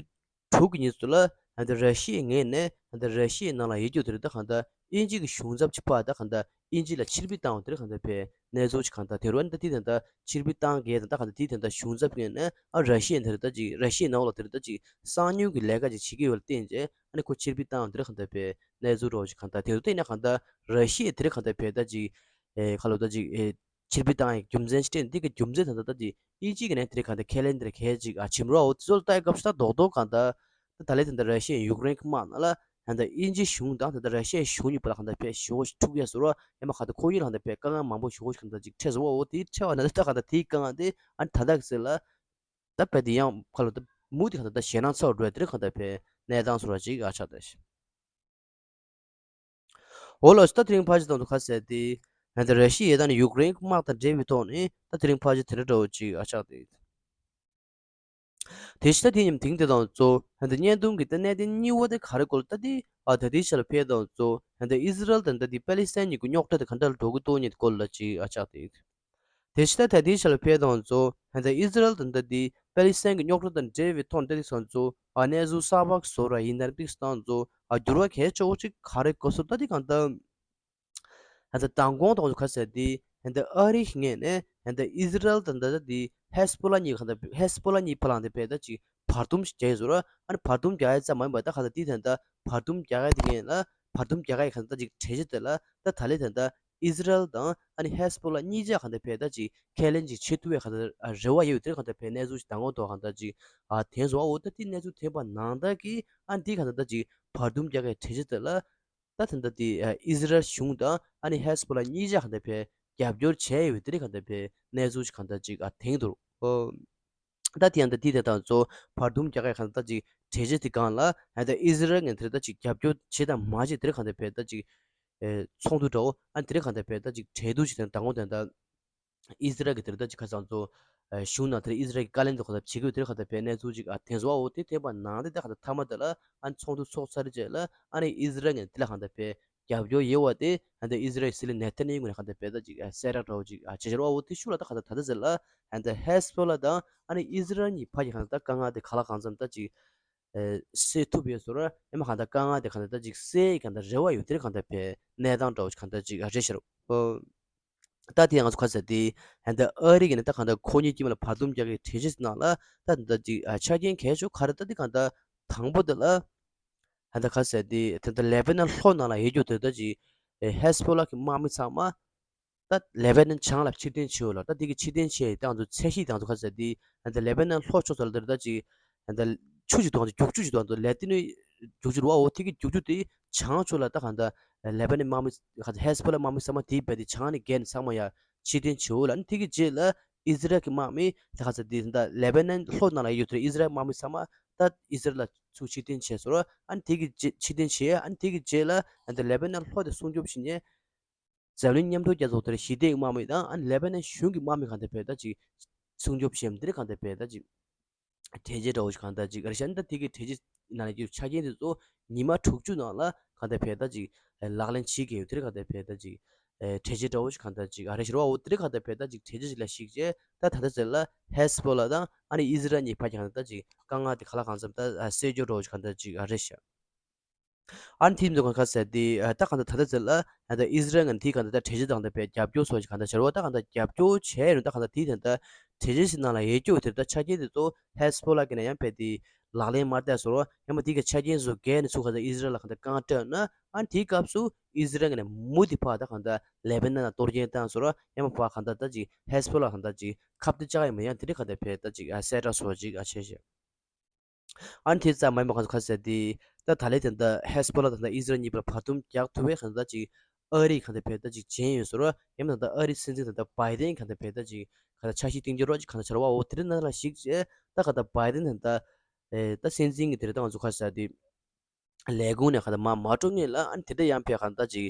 དྲུག་གི་ཉིན་སུ་ལ་ད་ལྟ་ར་ཤི་ཡའི་ངོས་ནས་ད་ལྟ་ར་ཤི་ཡའི་ནང་ལ་ཡོད་རྒྱུ་དེ་རེད་ད་གང་ལྟར་དབྱིན་ཇི་གི་གཞུང་ཚབ་ཅིག་ཕ་ད་གང་ལྟར་དབྱིན་ཇི་ལ་ཕྱིར་འབུད་བཏང་བ་དེ་རེད་གང་ལྟར་བས་གནས་ཚུལ་ཅིག་གང་ལྟར་དེ་རུ་ཨ་ནི་ད་དེ་དེ་འདྲ་ཕྱིར་འབུད་བཏང་གས་དང་ད་གང་ལྟར་དེ་དེ་འདྲ་གཞུང་ཚབ་ངོས་ནས་ཨ་ར་ཤི་ཡ་དེ་རེད་ད་ཅིག་ར་ཤི་ཡའི་ནང་ལ་དེ་རེད་ད་ཅིག་གསང་ཉུལ་གྱི་ལས་ཀ་ཅིག་བྱེད་ཀྱི་ཡོད་ལ་བརྟེན་བྱས་ཨ་ནི་ཁོ་ཕྱིར་འབུད་བཏང་བ་དེ་རེད་གང་ལྟར་བས། གནས་ཚུལ་རོགས་ཅིག་གང་ལྟར་དེ་ཚོ་བལྟས་ན་གང་ལྟར་ར་ཤི་ཡས་དེ་རིང་གང་ལྟར་བལྟས་ད་ཅིག་ཨེ་ཁ་ལོ་ད་ཅིག་ཨེ་ཕྱིར་འབུད་བཏང་ཡག་རྒྱུ་མཚན་ཞིག་སྤྲད་ནས་དེ་གི་རྒྱུ་མཚན་ད་ལྟ་ད་ཅིག་དབྱིན་ཇི་གི་ནས་དེ་རིང་གང་ལྟར་ཁས་ལེན་དེ་རིང་གལ་ཅིག་ཨ་བྱེད་མི་རོགས་འོ་དེ་ཚོ་ལ་ལྟ་ཡི་སྐབས་སུ་ད་རྡོག་རྡོག་གང་ལྟར་ད་ད་ལས་དེ་འདྲ་ར་ཤི་ཡས་ཡུཀ་རེན་གི་དམག་ནང་ལ་གང་ལྟར་དབྱིན་ཇི་གཞུང་དང་ད་ལྟ་ར་ཤི་ཡའི་གཞུང་གཉིས་བར་ལ་གང་ལྟར་ཕལ་ཞོག་ཤིག་འཁྲུག་ཡས་བཟོ་རོགས་ཡང་མ་གང་ལྟར་ཁོ་གཉིས་ལ་གང་ལྟར་ཕལ་དཀའ་ངལ་མང་པོ་ཞོག་ཤིག་གང་ལྟར་ཅིག་འཕྲད་སོང་བ་འོ་དེ་འཕྲད་བ་ན་ད་གང་ལྟར་དེའི་དཀའ་ངལ་དེ་ཨ་ནི་ད་ལྟ་གི་ཚེ་ལ་ད་བལྟས་དེ་ཡང་ཁ་ལོ་ད་མུ་དེ་གང་ལྟར་ད་ཞེད་སྣང་ཚ་བོ་འགྲོ་ཡ་དེ་རིང་གང་ལྟར་བལྟས་གནས་སྟངས་བཟོ་རོགས་ཅིག་ཨ་ཆགས་ད་ཤི། འོ་ལགས་སོ། ད་དེ་རིང་ཕལ་ཆེར་དང་དུ་ཁ་གསལ་ཏེ། ཧན་ད་ར་ཤི་ཡས་དང་ཡུཀ་རེན་དམག་དང་འབྲེལ་བའི་ཐོག་ནས་ད་དེ་རིང་ཕལ་ཆེར་དེ་འདྲ་འདྲ་བོ་ཅིག་ཨ་ཆགས་ཏེ། དེ་ཕྱི་ད་དེ་མཉམ་དེང་དེ་དང་གཙོ་ཧན་ད་བརྙན་ཐུང་གི་ད་གནད་དོན་གཉིས་པ་དེ་ག་རེ་སྐོར་ད་དེ་ཨ་ད་དེའི་ཆ་ལ་ཕེབས་དང་གཙོ་ཧན་ད་ཨི་ཟི་རལ་དང་ད་དེ་པེ་ལི་སི་ཐན་གཉིས་ཀྱི་རྙོག་དྲ་དེ་ག་འདྲ་ལ་འགྲོ་གི་འདུག་ཉིད་སྐོར་ལ་ཅིག་ཨ་ཆགས་ཏེ། དེ་ཕྱི་ད་ད་དེའི་ཆ་ལ་ཕེབས་དང་གཙོ་ཧན་ད་ཨི་ཟི་རལ་དང་ད་དེ་པེ་ལི་སི་ཐན་གྱི་རྙོག་དྲ་དང་འབྲེལ་བའི་ཐོག་ནས་ད་དེ་སང་གཙོ་ཨ་གནས་ཚུལ་གསར་པ་བཟོ་ར་ཡིན་ན་རེ་ཏིག་སང་གཙོ་ཨ་འགྱུར་བ་གལ་ཆེ་བོ་ཅིག་ག་རེ་གོ་སོང་ད་དེ་གང་ལྟར། ཧན་ད་མདང་དགོང་དང་ཁ་གསལ་ཏེ་ཧན་ད་ཨ་རིའི་ངོས་ནས་ཧན་ད་ཨི་ཟི་རལ་དང་ད་ད་དེ་ཧེ་སི་པོ་ལ་གཉིས་གང་ལྟར་ཧེ་སི་པོ་ལ་གཉིས་ཕ་ལང་དེ་བས་ད་ཅིག་བར་འདུམ་ཞིག་རྒྱག་ཡས་བཟོ་ར་ཨ་ནི་བར་འདུམ་རྒྱག་ཡས་ཙམ་མ་ཡིན་པར་ད་གང་ལྟར་དེ་ད་ད་བར་འདུམ་རྒྱག་ཡས་དེ་ངོས་ལ་བར་འདུམ་རྒྱག་ཡས་གང་ལྟར་ཅིག་གྲོས་གཞི་དེ་ལ་ད་ད་ལས་ད་ད་ཨི་ཟི་རལ་དང་ཨ་ནི་ཧེ་སི་པོ་ལ་གཉིས་ཆ་གང་ལྟར་བས་ད་ཅིག་ཁས་ལེན་ཅིག་བྱེད་ཐུབ་པའི་གང་ལྟར་རེ་བ་ཡོད་དེ་གང་ལྟར་བས་གནས་ཚུལ་ཞིག་མདང་དགོང་དང་གང་ལྟར་ཅིག་ཨ་དེ་བཟོ་བ་འོ་ད་དེ་གནས་ཚུལ་ཐོན་པ་ནང་ལྟར་གྱི་ཨ་ནི་དེ་གང་ལྟར་ད་ཅིག་བར་འདུམ་རྒྱག་ཡས་གྲོས་གཞི་དེ་ལ། ད་ད་ལྟ་དེ་ཨི་ཟི་རལ་གཞུང་དང་ཨ་ནི་ཧེ་སི་པོ་ལ་གཉིས་ཆ་གང་ལྟར་བས་རྒྱབ་སྐྱོར་བྱས་ཡོད་དེ་རིང་གང་ལྟར་བས་གནས་ཚུལ་ཞིག་གང་ལྟར་ཅིག་ཨ་དེང་དུ་ཨོ། ད་དེ་ཡང་ད་དེ་དེ་དང་གཙོ་བོ་བར་འདུམ་རྒྱག་ཡ་གང་ད་ཅིག་གྲོས་ཆོད་དེ་སྒང་ལ་ཨ་ད་ཨི་ཟི་རལ་ངན་དེ་རེད་ད་ཅིག་རྒྱབ་སྐྱོར་བྱེད་དང་མ་བྱེད་དེ་རེད་གང་ད་བས་ད་ཅིག་ཨེ་ཚོགས་འདུ་འདྲ་བོ་ཨ་དེ་རེད་གང་ད་བས་ད་ཅིག་གྲོས་བསྡུར་བྱེད་དང་དང་པོ་དེ་ད་ཨི་ཟི་རལ་གྱི་དེ་རེད་ད་ཅིག་ཁ་སང་ཚོ་ཨེ་གཞུང་ནང་དེ་རེད་ཨི་ཟི་རལ་གྱི་བཀའ་བློན་དེ་གང་ད་བྱེད་དགོས་དེ་རེད་གང་ད་བས་གནས་ཚུལ་ཅིག་ཨ་དེ་ཚོ་ཨ་འོ་དེ་དེ་བ་ནང་དེ་ད་གང་ད་མཐའ་མ་དེ་ལ་ཨ་ཚོགས་འདུ་ཚོགས་ཚར་རྗེས་ལ་ཨ་ནི་ཨི་ཟི་རལ་ངན་དེ་ལ་གང་ད་བས་རྒྱབ་སྐྱོར་ཡོད་པ་དེ་ཧན་ད་ཨི་ཟི་རལ་སྲིད་བློན་ནེ་ཐན་ཡ་ཧུ་ངོས་ནས་ཧན་ད་བལ་ད་ཅིག་གསལ་བསྒྲགས་འདྲ་བོ་ཅིག་བྱེད་བཞིན་པ་འོ་དེ་ཤུགས་ལ་ད་ཧན་ད་ད་ལྟ་ཟེར་ལ་ཧན་ད་ཧེ་སི་བྷོ་ལ་དང་ཨ་ནི་ཨི་ཟི་རལ་གཉིས་བར་གྱི་ཧན་ད་དཀའ་ངལ་དེ་ག་ལ་གང་འཚམ་ད་ཅིག་སེལ་ཐུབ་ཡོད་ཟེར་ར་ཡང་མ་ཧན་ད་དཀའ་ངལ་དེ་ཧན་ད་ད་ཅིག་སེལ་ཡི་ཧན་ད་རེ་བ་ཡོད་དེ་ཧན་ད་བལ་གནས་སྟངས་འདྲ་བོ་ཅིག་ཧན་ད་ཅིག་རེད་ཤག་རོ། ད་དེ་ང་ཚོ་ཁ་ཟེར་དེ་ཧན་ད་ཨ་རི་གི་ནི་ད་ཧན་ད་ཁོ་གཉིས་དཀྱིལ་མ་ལ་བར་འདུམ་རྒྱག་གི་གྲོས་ཆོད་ནང་ལ་ད་ད་ཅིག་ཆ་རྐྱེན་གལ་ཆེ་ཤོས་ག་རེ་ད་དེ་ཧན་ད་དང་པོ་དེ་ལ། ད་ལྟ་ཁ་ཟེར་དེ་ད་ལྟ་ལེ་པ་ནན་ལྷོ་ནང་ལ་ཡོད་རྒྱུ་དེ་ད་ཅིག་ཧེ་སི་བྷོ་ལ་གི་དམག་མི་ཚང་མ་ད་ལེ་པ་ནན་བྱང་ལ་ཕྱིར་འཐེན་བྱེད་འོ་ལ་ད་དེ་གི་ཕྱིར་འཐེན་བྱེད་ཡི་ཏང་ཚོ་ཚད་གཞི་ཏང་ཚོ་ཁ་ཟེར་དེ་ད་ལྟ་ལེ་པ་ནན་ལྷོ་ཕྱོགས་ཚོ་ལ་ད་ད་ཅིག་ད་ལྟ་ཆུ་ཅིག་ཏང་ཚོ་རྒྱུག་ཆུ་ཅིག་ཏང་ཚོ་ལེ་ཏི་ནི་རྒྱུག་ཆུ་རུ་བ་འོ་དེ་གི་རྒྱུག་ཆུ་དེ་བྱང་ཕྱོགས་ལ་ད་གང་ད་ལེ་པ་ནན་དམག་མི་ཁ་ཧེ་སི་བྷོ་ལ་དམག་མི་ཚང་མ་དེ་བས་དེ་བྱང་ནས་བརྒལ་ནས་ཚང་མ་ཡ་ཕྱིར་འཐེན་བྱེད་འོ་ལ་ཨ་ནི་དེ་གི་རྗེས་ལ་ཨི་ཟི་རལ་གི་དམག་མི་ད་ཁ་ཟེར་དེ་ད་ལེ་པ་ནན་ལྷོ་ནང་ལ་ཡོད་དེ་ཨི་ཟི་རལ་དམག་མི་ཚང་མ་ད་ཨི་ཟི་རལ་ལ་ཚུར་ཕྱིར་འཐེན་བྱས་སོང་ར། ཨ་ནི་དེ་གི་རྗེས་ཕྱིར་འཐེན་བྱས་ཨ་ནི་དེ་གི་རྗེས་ལ་ཨ་ནི་ལེ་པ་ནན་ལྷོ་དེ་སྲུང་སྐྱོབ་བྱེད་མཁན་འཛམ་གླིང་མཉམ་འབྲེལ་རྒྱལ་ཚོགས་དེར་ཞི་བདེའི་དམག་མི་དང་ཨ་ནི་ལེ་པ་ནན་གཞུང་གི་དམག་མི་གང་དེ་བས་ད་ཅིག་སྲུང་སྐྱོབ་བྱེད་མི་དེ་རེད་གང་དེ་བས་ད་ཅིག་གྲོས་ཆོད་འདྲ་བོ་ཞིག་གང་ད་ཅིག་རེད་ཤག་ཨ་ནི་ད་དེ་གི་གྲོས་ཆོད་ནང་ལ་ཡོད་ཆ་རྐྱེན་དེ་ཚོ་ཉི་མ་དྲུག་ཅུ་ནང་ལ་གང་དེ་བས་ད་ཅིག་ལག་ལེན་བྱེད་དགོས་དེ་རེད་གང་དེ་བས་ད་ཅིག་གྲོས་ཆོད་འདྲ་བོ་ཞིག་གང་ད་ཅིག་རེད་ཤག་རེད་བ་འོ་དེ་རེད་གང་དེ་བས་ད་ཅིག་གྲོས་ཆོད་ཞིག་ལ་ཞིག་བྱས་ད་ད་ལྟ་ཟེར་ལ་ཧེ་སི་བྷོ་ལ་དང་ཨ་ནི་ཨི་ཟི་རལ་གཉིས་བར་གྱི་གང་ད་ཅིག་དཀའ་ངལ་དེ་ག་ལ་གང་འཚམ་ད་སེལ་རྒྱུ་འདྲ་བོ་ཞིག་གང་ད་ཅིག་རེད་ཤག་ཨ་ནི་དེ་ཚོ་གང་ཁ་ཟེར་དེ་ད་གང་ལྟར་ད་ལྟ་ཟེར་ལ་ད་ཨི་ཟི་རལ་ངན་དེ་གང་ལྟར་ད་གྲོས་ཆོད་དང་ད་བས་རྒྱབ་སྐྱོར་སོགས་ཀྱི་གང་ལྟར་བྱ་རོགས་ད་གང་ལྟར་རྒྱབ་སྐྱོར་བྱས་ཡོད་ད་གང་ལྟར་དེ་ད་ལྟ་གྲོས་ཆོད་ཞིག་ནང་ལ་ཡོད་རྒྱུ་དེ་ད་ཆ་རྐྱེན་དེ་ཚོ་ཧེ་སི་བྷོ་ལ་གི་ནས་ཡང་བས་དེ་ལག་ལེན་མ་བསྟར་སོང་རོགས་ཡང་མ་དེ་གི་ཆ་རྐྱེན་བཟོ་འགལ་ནས་ཚུར་གང་ལྟར་ཨི་ཟི་རལ་ལ་གང་ལྟར་རྐང་སྤྲོད་ན་ཨ་ནི་དེའི་སྐབས་སུ་ཨི་ཟི་རལ་ངན་ནས་མུ་དེ་ཕར་ད་གང་ལྟར་ལེ་པ་ནན་ལ་གཏོར་སྐྱོན་བཏང་སོང་རོགས་ཡང་མ་ཕར་གང་ལྟར་ད་ཅིག་ཧེ་སི་བྷོ་ལ་གང་ལྟར་ཅིག་ཁ་གཏད་བཅག་ཡང་མ་ཡང་དེ་འདྲ་གང་ལྟར་བས་ད་ཅིག་གསལ་བསྒྲགས་སོགས་ཅིག་བྱས་ཤག་ཨ་ནི་དེ་ཙམ་མ་ཡིན་པ་གང་ཚོ་ཁ་ཟེར་དེ། ད་ད་ལེ་དེ་འདྲ་ཧེ་སི་བྷོ་ལ་དང་ད་ཨི་ཟི་རལ་གཉིས་བར་བར་འདུམ་རྒྱག་ཐུབ་པའི་གང་ད་ཅིག་ཨ་རི་གང་ད་བས་ད་ཅིག་བྱས་ཡོད་ཟེར་བ་ཡང་ན་ད་ཨ་རི་སྲིད་འཛིན་དང་ད་བྷའི་ཏན་གང་ད་བས་ད་ཅིག་གང་ད་འཆར་གཞི་བཏིང་རྒྱུ་རོགས་ཅིག་གང་ད་འཆར་བ་འོ་དེ་རིང་ནང་ལ་ཞིག་བྱས་ད་གང་ད་བྷའི་ཏན་དང་ད་ཨེ་ད་སྲིད་འཛིན་གྱི་དེ་རིང་ད་ང་ཚོ་ཁ་ཟེར་དེ་ལས་ཁུངས་ནས་གང་ད་མ་མ་འགྲོ་ངེས་ལ་ཨ་ནི་དེ་འདྲ་ཡང་བས་གང་ད་ཅིག་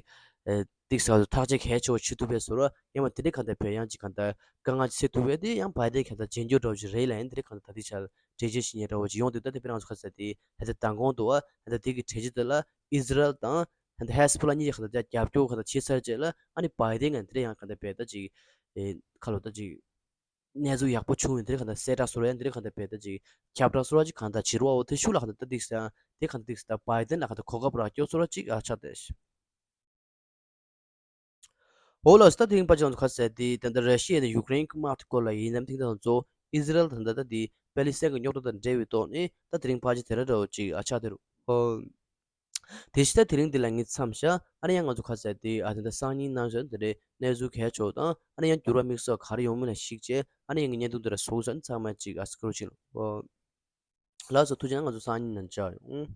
ཨེ་ཏིག་ས་ཐག་གཅོད་གལ་ཆེ་བ་བྱེད་ཐུབ་པའི་ཟེར་བ་ཡང་མ་དེ་འདྲ་གང་ད་བས་ཡང་ཅིག་གང་ད་དཀའ་ངལ་ཅིག་སེལ་ཐུབ་པའི་དེ་ཡང་བྷའི་ཏན་གང་ད་བྱེད་རྒྱུ་འདྲ་བོ་ཅིག་རེད་ལ་ཡང་དེ་འདྲ་གང་ད་ད་ལྟའི་ཆར། གྲོས་ཆོད་ཞིག་ཉན་འདྲ་བོ་ཅིག་ཡོང་དུས་ད་དེ་དཔེར་ན་ང་ཚོ་ཁ་ཟེར་དེ་ད་ལྟ་མདང་དགོང་དུ་བ་ད་ལྟ་དེ་གི་གྲོས་ཆོད་དེ་ལ་ཨི་ཟི་རལ་དང་ད་ལྟ་ཧེ་སི་བྷོ་ལ་གཉིས་ཀྱི་ཁ་ད་རྒྱབ་སྐྱོར་ཁ་ད་བྱས་ཚར་རྗེས་ལ་ཨ་ནི་བྷའི་ཏན་ང་དེ་འདྲ་ཡང་ག་ད་བས་ད་ཅིག་ཨེ་ཁ་ལོ་ད་ཅིག་གནས་ཚུལ་ཡག་པོ་བྱུང་ཡོད་དེ་ག་ད་གསལ་བསྒྲགས་སོ་ར་ཡང་དེ་ག་ད་བས་ད་ཅིག་ཁྱབ་བསྒྲགས་སོ་ར་ཅིག་ག་ད་བྱེད་རོགས་འོ་དེ་ཤུགས་ལ་ག་ད་ད་ཏིག་ས་དེ་ག་ད་ཏིག་ས་ད་བྷའི་ཏན་ལ་ག་ད་གོ་སྐབས་རག་སྐྱོ་སོ་ར་ཅིག་ཨ་ཆགས་ཏེ། འོ་ལགས་སོ། ད་དེ་རིང་ཕལ་ཆེར་ང་ཚོ་ཁ་ཟེར་དེ་ད་ལྟ་ར་ཤི་ཡ་དང་ཡུཀ་རེན་གྱི་དམག་དེ་སྐོར་ལ་ཡིན་ནམ། དེང་དུས་ང་ཚོ་ཨི་ཟི་རལ་ད་ལྟ་ད་དེ་པེ་ལི་སི་ཐན་གྱི་རྙོག་དྲ་དང་འབྲེལ་བའི་ཐོག་ནས་ད་དེ་རིང་ཕལ་ཆེར་དེ་འདྲ་འདྲ་བོ་ཅིག་ཨ་ཆགས་དེ་རུ། ཨོ། དེ་བཞིན་ད་དེ་རིང་འདི་ལ་ངས་མཚམས་བཞག་ཨ་ནི་ཡང་ང་ཚོ་ཁ་ཟེར་དེ་ཨ་དེ་འདྲ་སང་ཉིན་གནངས་ཚེ་དེ་འདྲའི་གནས་ཚུལ་གལ་ཆེ་བ་དང་ཨ་ནི་ཡང་འགྱུར་བ་དམིགས་བསལ་ག་རེ་ཡོང་མིན་ལ་གཞིགས་བྱས་ཨ་ནི་ཡང་ངའི་བརྙན་ཐུང་འདི་ལ་གཟིགས་ས་ཚང་མ་ཅིག་ཨ་སྐུ་རུ་ཅིག་ལ། ཨོ། ལགས་སོ། ཐུགས་རྗེ་གནང་། ང་ཚོ་སང་ཉིན་ནང་མཇལ་ཡོང་།